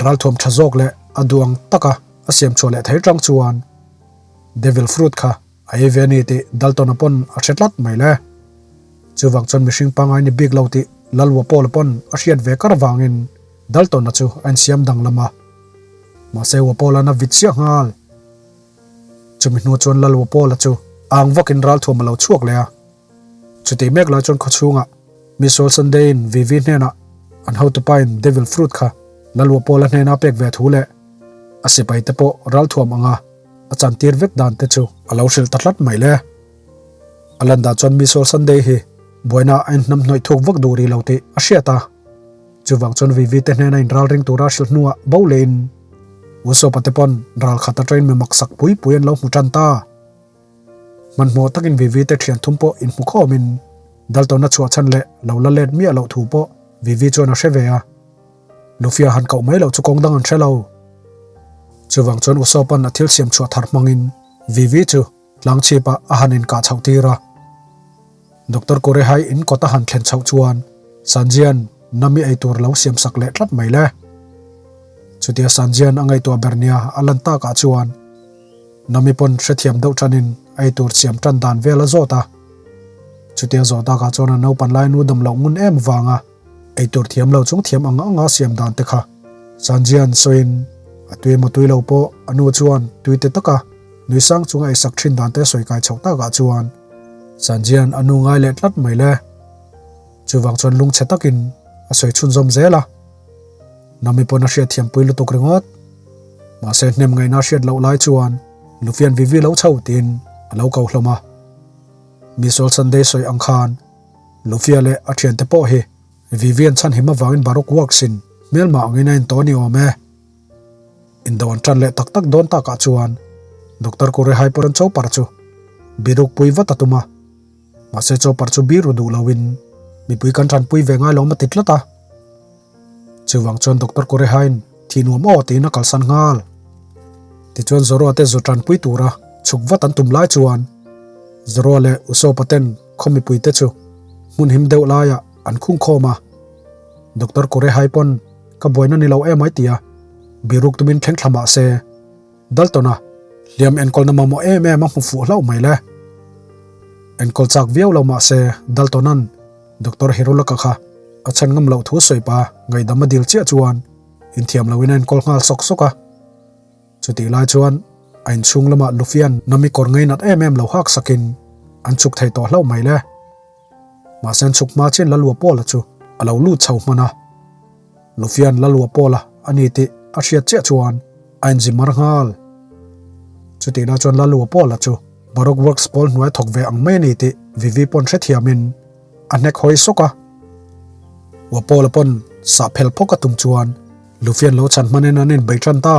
Ralthuam tha zawk leh a duh ang taka a siam chhuah leh thei tang chuan Devil Fruit kha a ei ve a ni tih Dalton-a pawn a hre tlat mai le. Chuvang chuan mihring pangngai ni bik lo tih Lalua Paul-a pawn a hriat ve kar avangin Dalton-a chu a insiam danglam a. Mahse Ua Paul-a'n a vit chiah nghal. Chumi hnu chuan Lalua Paul-a chu ang vakin ralthuam a lo chhuak leh a. Chutih mek lai chuan khawchhungah Miss Olsen Day-in Vivi hnenah an hotupain Devil Fruit kha Lalua Paul-a hnena pek ve thu leh a sipai te pawh ralthuam anga a chantir vek dan te chu a lo hrilh ta tlat mai le. A lan dan chuan Miss Olsen Day hi buaina a inhnam hnawih thuk vak duh rih lo tih a hriat a. Chuvang chuan Vivi te hnena inralring tura hrilh hnuah bo lehin Usopa te pawn ral khat atangin mi maksak pui pui an lo hmu tan ta. Hmanhmawh takin Vivi te thian thum pawh inhmu khawmin Dalton-a chhuah chhan leh lo la let miah loh thu pawh Vivi chuan a hre ve a. Lufia han koh mai loh chu kawng dang an hre lo. Chuvang chuan Usopp-a'n a thil siam chhuah thar hmangin Vivi chu tlang chhipah a han inkah chhoh tir a. Doctor Kurehai in kawt a han thlen chhoh chuan Sanjia'n Nami eitur lo siam sak leh tlat mai le. Chutia Sanjia'n a ngaihtuah ber nia a lan takah chuan Nami pawn hrethiam deuh tanin a eitur siam tan dan vel a zawt a. Chutia zawh takah chuan a naupan lai nu dam loh ngun em vanga eitur thiam lo chung thiam ang anga siam dan te kha Sanjia'n sawiin a tui emaw tui lo pawh a nu chuan tui te taka nui sang chunga eisak thin dan te sawi kai chhoh takah chuan Sanjia'n a nu ngai leh tlat mai le. Chuvang chuan lungchhe takin a sawi chhunzawm zel a. Nami pawn a hriatthiam pui lutuk ringawt. Mahse hnem ngaihna a hriat loh lai chuan Lufian Vivi lo chho tiin a lo ko hlawm a. Misual Sunday sawi ang khan Lufia leh a thiante pawh hi Vivi an chhanhim avangin Baroque Works in hmelma angin a intawn ni awm e. Indo an tan leh tak tak dawn takah chuan Doctor Kurehai pawh an Chopper chu biruk pui vat a tum a. Mahse Chopper chu biru duh loin mipui kan tanpui ve ngai lo a ti tlat a. Chuvang chuan Doctor Kurehaiin thih nuam aw tiin a kalsan nghal. Tichuan Zoroa te zu tanpui tura chhuk vat an tum lai chuan Zoroa leh Usopa ten khaw mipui te chu hmun him deuh laiah an khung khawm a. Doctor Kurehai pawn ka buaina ni lo em ai tia biruk tumin thleng thla mah se Dalton-a hliam enkawlna mamawh em em a hmu fuh hlauh mai le. Enkawl chak viau lo mah se Dalton-a'n Doctor Hirulaka kha a chhan ngam loh thu sawi pa ngaihdam a dil chiah chuan inthiam loin a enkawl nghal sawk sawk a. Chutih lai chuan a inchhung lamah Lufian Nami kawr ngainat em em lo hak sakin an chhuk thei tawh hlauh mai le. Mahse an chhuk hma chian Lalua Pawla chu a lo lut chho hman a. Lufian Lalua Pawla a ni tih a hriat chiah chuan a inzi mar nghal. Chutih lai chuan Lalua Pawla chu Baroque Works pawl hnuai thawk ve ang mai a ni tih Vivi pawn hrethiamin a hnek hawi sawk a. Ua Pawla pawn sah phel phawk a tum chuan Lufian lo chhan hmanin an inbei tan ta.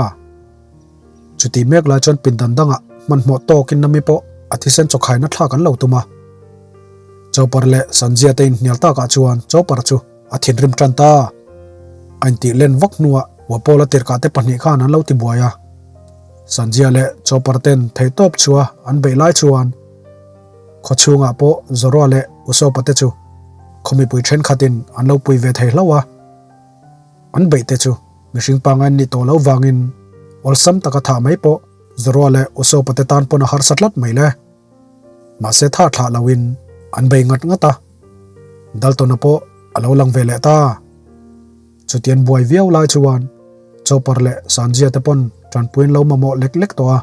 Chutih mek lai chuan pindan dangah hmanhmawh tawkin Nami pawh a thisen chawkhaina thlak an lo tum a. Chopper leh Sanjia te inhnial takah chuan Chopper chu a thinrim tan ta. A intih len vak hnuah Wapawla tirhkah te pahnih khan an lo ti buai a. Sanjia leh Chopper ten theihtawp chua an beih lai chuan khaw chhungah pawh Zoroa leh Usopa te chu khaw mipui thenkhatin an lo pui ve thei hlauh a. An beih te chu mihring pangai an nih tawh loh vangin awlsam taka thah mai pawh Zoroa leh Usopa te tan pawn a harsa tlat mai le. Mahse tha thlah loin an bei ngat ngat a, Dalton-a pawh a lo lang ve leh ta. Chutian buai viau lai chuan Chopper leh Sanjia te pawn tanpuiin lo mamawh lek lek tawh a.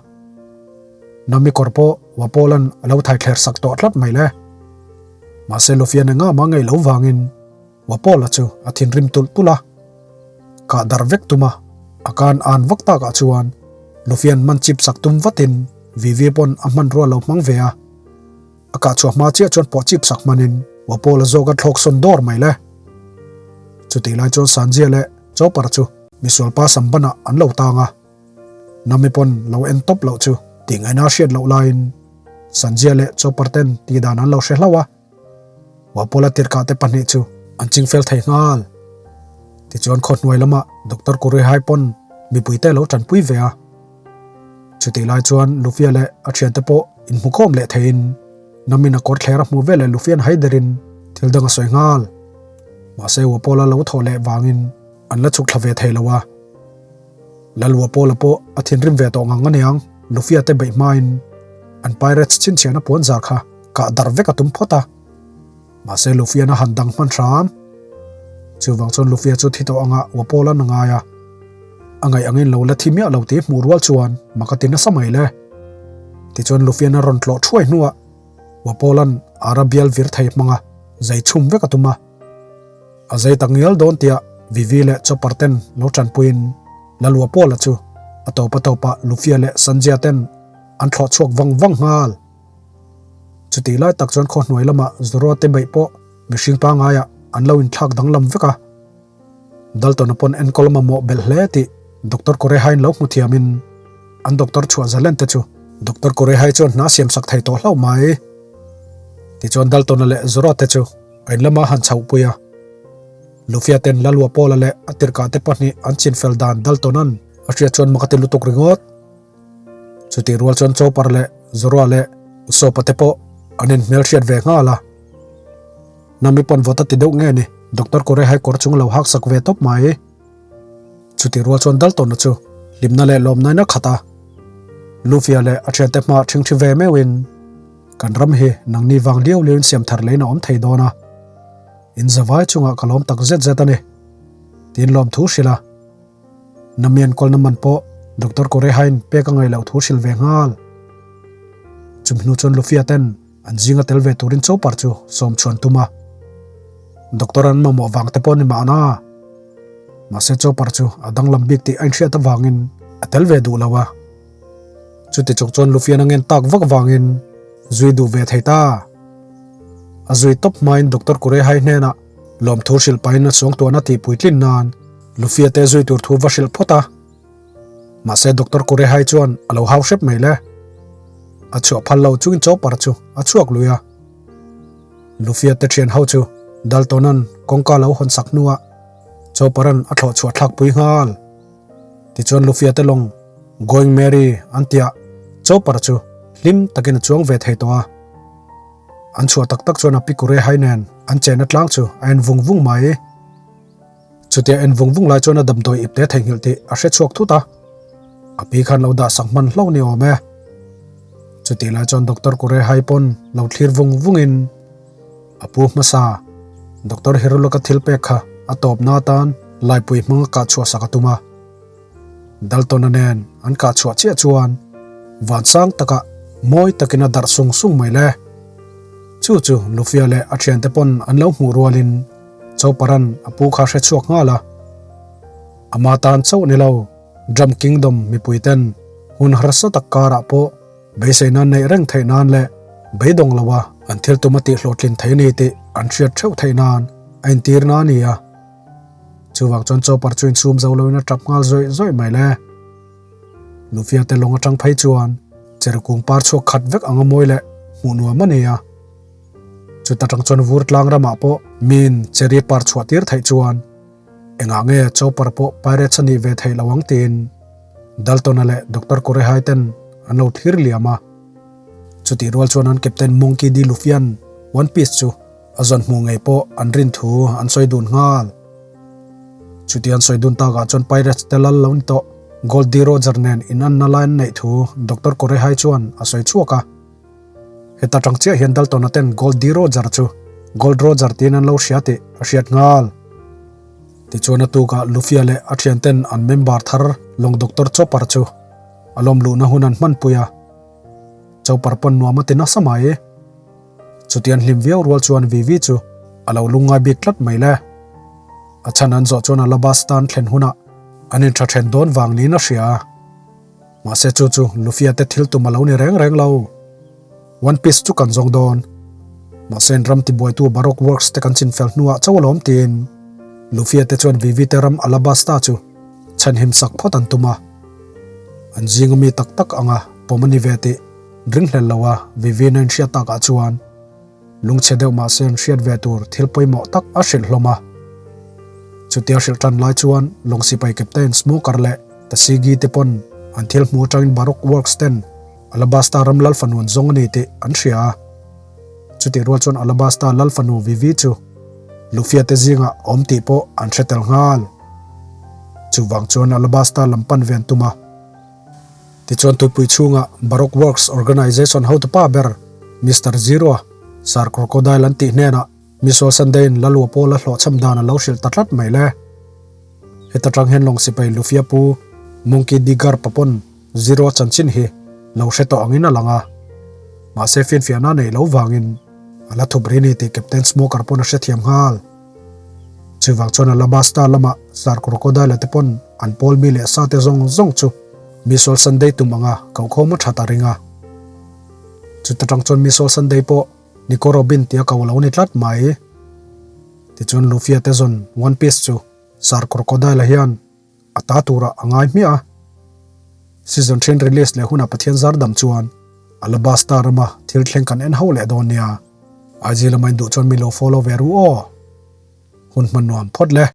Nami kawr pawh Wapolan a lo thaithler sak tawh tlat mai le. Mahse Lufian enga mah ngei lo vangin Wapola chu a thinrim tulh tulh a, kah darh vek tum a, a kan an vak takah chuan Lufian man chip sak tum vatin Vivi pawn a hmanrua lo hmang ve a, a kah chhuah hma chiah chuan pawh chip sak hmanin Wapola zawk a thlawk sawn dawr mai le. Chutih lai chuan Sanjia leh Chopper chu misualpa Sambanah an lo tang a, Nami pawn lo en tawp loh chu tih ngaihna a hriat loh laiin Sanjia leh Chopper ten tihdan an lo hre hlauh a. Wapola tirhkah te pahnih chu an ching fel thei nghal. Tichuan khaw hnuai lamah Doctor Kurihai pawn mipui te lo tanpui ve a. Chutih lai chuan Lufia leh a thiante pawh inhmukhawm leh theiin Namin a kawr thler a hmuh veleh Lufian haiderin thil dang a sawi nghal. Mahse Wapola lo thawh leh vangin an la chhuk thla ve thei lo a. Lal Wapola pawh a thinrim ve tawh ngang aniang Lufia te beih hmain an Pirates chhinchhiahna puanzar kha kah darh vek a tum phawt a, mahse Lufian a han dang hman hram. Chuvang chuan Lufia chu thi tawh anga Wapolan a ngai a, a ngaih angin lo la thi miah lo tih hmuh rual chuan mak a ti nasa mai le. Tichuan Lufian a rawn tlawh thuai hnuah Wapolan Ara bial vir thei hmanga zai chhum vek a tum a, a zai tak ngial dawn tiah Vivi leh Chopper ten lo tanpuiin Lal Wapola chu a tawp a tawpah Lufia leh Sanjia ten an thlawh chhuak vang vang nghal. Chutih lai tak chuan khaw hnuai lamah Zoroa te beih pawh mihring pangaiah an lo inthlak danglam vek a. Dalton-a pawn enkawl mamawh belh hle tih Doctor Korehain lo hmu thiamin an doctor chhuah zalen te chu Doctor Korehai chuan hna siam sak thei tawh hlauh mai. Tichuan Dalton-a leh Zoroa te chu a in lama han chhohpui a. Lufia ten Lalua Pawla leh a tirhkah te pahnih an chinfel dan Dalton-a'n a hriat chuan mak a ti lutuk ringawt. Chutih rual chuan Chopper leh Zoroa leh Usopp-a te pawh an inhmelhriat ve nghal a. Nami pawn vawt a ti deuh nge ni, Doctor Korehai kawr chung lo hak sak ve tawp mai. Chutih rual chuan Dalton-a chu hlimna leh lawmnain a khat a. Lufia leh a thiante hma ṭhingṭhi ve meuhin, Kan ram hi nangni vang liau liauin siam thar leiin a awm thei dawn a, in zavai chungah ka lawm tak zet zet a ni, tiin lawmthu hrilh a. Namian kawlna man pawh Doctor Korehain pek a ngaih loh thu hrilh ve nghal. Chumi hnu chuan Lufia ten an zinga tel ve turin Chopper chu sawm chhuan tum a. Doctor an mamawh vang te pawh ni mahna. Mahse Chopper chu a danglam bik tih a inhriat avangin a tel ve duh lo a. Chuti chawk chuan Lufian a ngen tak vak vangin zui duh ve thei ta. A zui tawp hmain Doctor Kurehai hnenah lawmthu hrilh pahin a suangtuahna tih puitlin nan Lufia te zui tur thu va hrilh phawt a. Mahse Doctor Kurehai chuan a lo hau hrep mai le. A chhuah phal lo chungin Chopper chu a chhuak lui a. Lufia te thian ho chu Daltona'n kawngka lo hawn sak hnuah Chopper-a'n a thlawh chhuah thlak pui nghal. Tichuan Lufia te lawng Going Merry an tiah Chopper chu hlim takin a chuang ve thei tawh a. An chhuah tak tak chuan a pi Kurehai nen an chehna tlang chu a en vung vung mai. Chutia en vung vung lai chuan a damdawi ipte theihnghilh tih a hre chhuak thut a, a pi khan lo dah sak hman hlauh ni awm e. Chutih lai chuan Doctor Kurehai pawn lo thlir vung vungin a pu hmasa Doctor Hirulaka thil pek kha a tawpna atan laipui hmanga kah chhuah sak a tum a. Dalton-a nen an kah chhuah chiah chuan vansang takah mawi takin a darh sung sung mai le. Chu chu Lufia leh a thiante pawn an lo hmuh rualin Chopper-a'n a pu kha hre chhuak nghal a. Ama tan chauh ni lo, Drum Kingdom mipui ten hun harsa tak karah pawh beisei nan neih reng theih nan leh beidawng loa an thil tum a tihhlawhtlin thei ni tih an hriat theuh theih nan a intirna a ni a. Chuvang chuan Chopper chu insum zo loin a tap nghal zawih zawih mai le. Lufia te lawng atang phei chuan cher kung par chhuak khat vek anga mawi leh hmuh nuam a ni a. Chuta tang chuan vur tlang ramah pawh min cherry par chhuah tir theih chuan engah nge Chopper pawh Pirates a nih ve theih lo ang tiin Dalton-a leh Doctor Korehai ten an lo thlir liam a. Chutih rual chuan an Captain Monkey D. Luffy-a'n One Piece chu A zawn hmuh ngei pawh an rin thu an sawi dun nghal. Chuti an sawi dun takah chuan Pirates te lal lo ni tawh Gold D. Roger nen inanna lai an neih thu Doctor Korehai chuan a sawi chhuak a. Heta tang chiah hian Dalton-a ten Gold D. Roger chu Gold Roger tiin an lo hria tih a hriat nghal. Tichuan a tukah Lufia leh a thianten an member thar lawng Doctor Chopper chu a lawm luhna hun an hmanpui a. Chopper pawn nuam a ti nasa mai. Chutiang hlim viau rual chuan Vivi chu a lo lungngai bik tlat mai le. A chhan an zawh chuan Alabasta an thlen hunah an inṭha then dawn vang niin a hria a. Mahse chu chu Lufia te thil tum a lo ni reng reng lo. One Piece chu kan zawng dawn. Mahse in ram tibuaitu Baroque Works te kan chinfel hnuah chauh alawm tiin Lufia te chuan Vivi te ram Alabasta chu chhanhim sak phawt an tum a. An zinga mi tak tak anga pawm a ni ve tih Ringhlel lo a, Vivian a inhriat takah chuan lungchhe deuh mahse an hriat ve tur thil pawimawh tak a hrilh hlawm a. Chutia hrilh tan lai chuan lawng sipai Captain Smoker leh Tasigi te pawn an thil hmu atangin Baroque Works ten Alabasta ram lal fanu an zawng a ni tih an hria a. Chutih rual chuan Alabasta lal fanu Vivi chu Lufia te zingah a awm tih pawh an hre tel nghal. Chuvang chuan Alabasta lam pan ve an tum a. Tichuan tuipui chhunga Baroque Works Organization hotupa ber Mister Zero, Sir Crocodile an tih hnenah Misual Sunday-in Lalua Pawl a hlawhchham dan a lo hrilh ta tlat mai le. Heta tang hian lawng sipai Lufia pu Monkey D. Garp-a pawn Zero chanchin hi lo hre tawh angin a lang a. Mahse finfiahna neih lo vangin a la thup ri ni tih Captain Smoker pawn a hrethiam nghal. Chuvang chuan Alabasta lama Sir Crocodile-a te pawn an pawl mi leh sa te zawng zawng chu Misual Sunday tum anga koh khawm a that a ring a. Chuta tang chuan Misual Sunday pawh Nico Robin tia ko lo ni tlat mai. Tichuan Lufia te zawn One Piece chu Sir Crocodile-a hian a ta turah a ngai hmiah a. Season then release leh hunah Pathian zar dam chuan Alabasta rama thil thleng kan en ho leh dawn nia. IG lama in duh chuan mi lo follow ve ru aw. Hun hman nuam phawt le.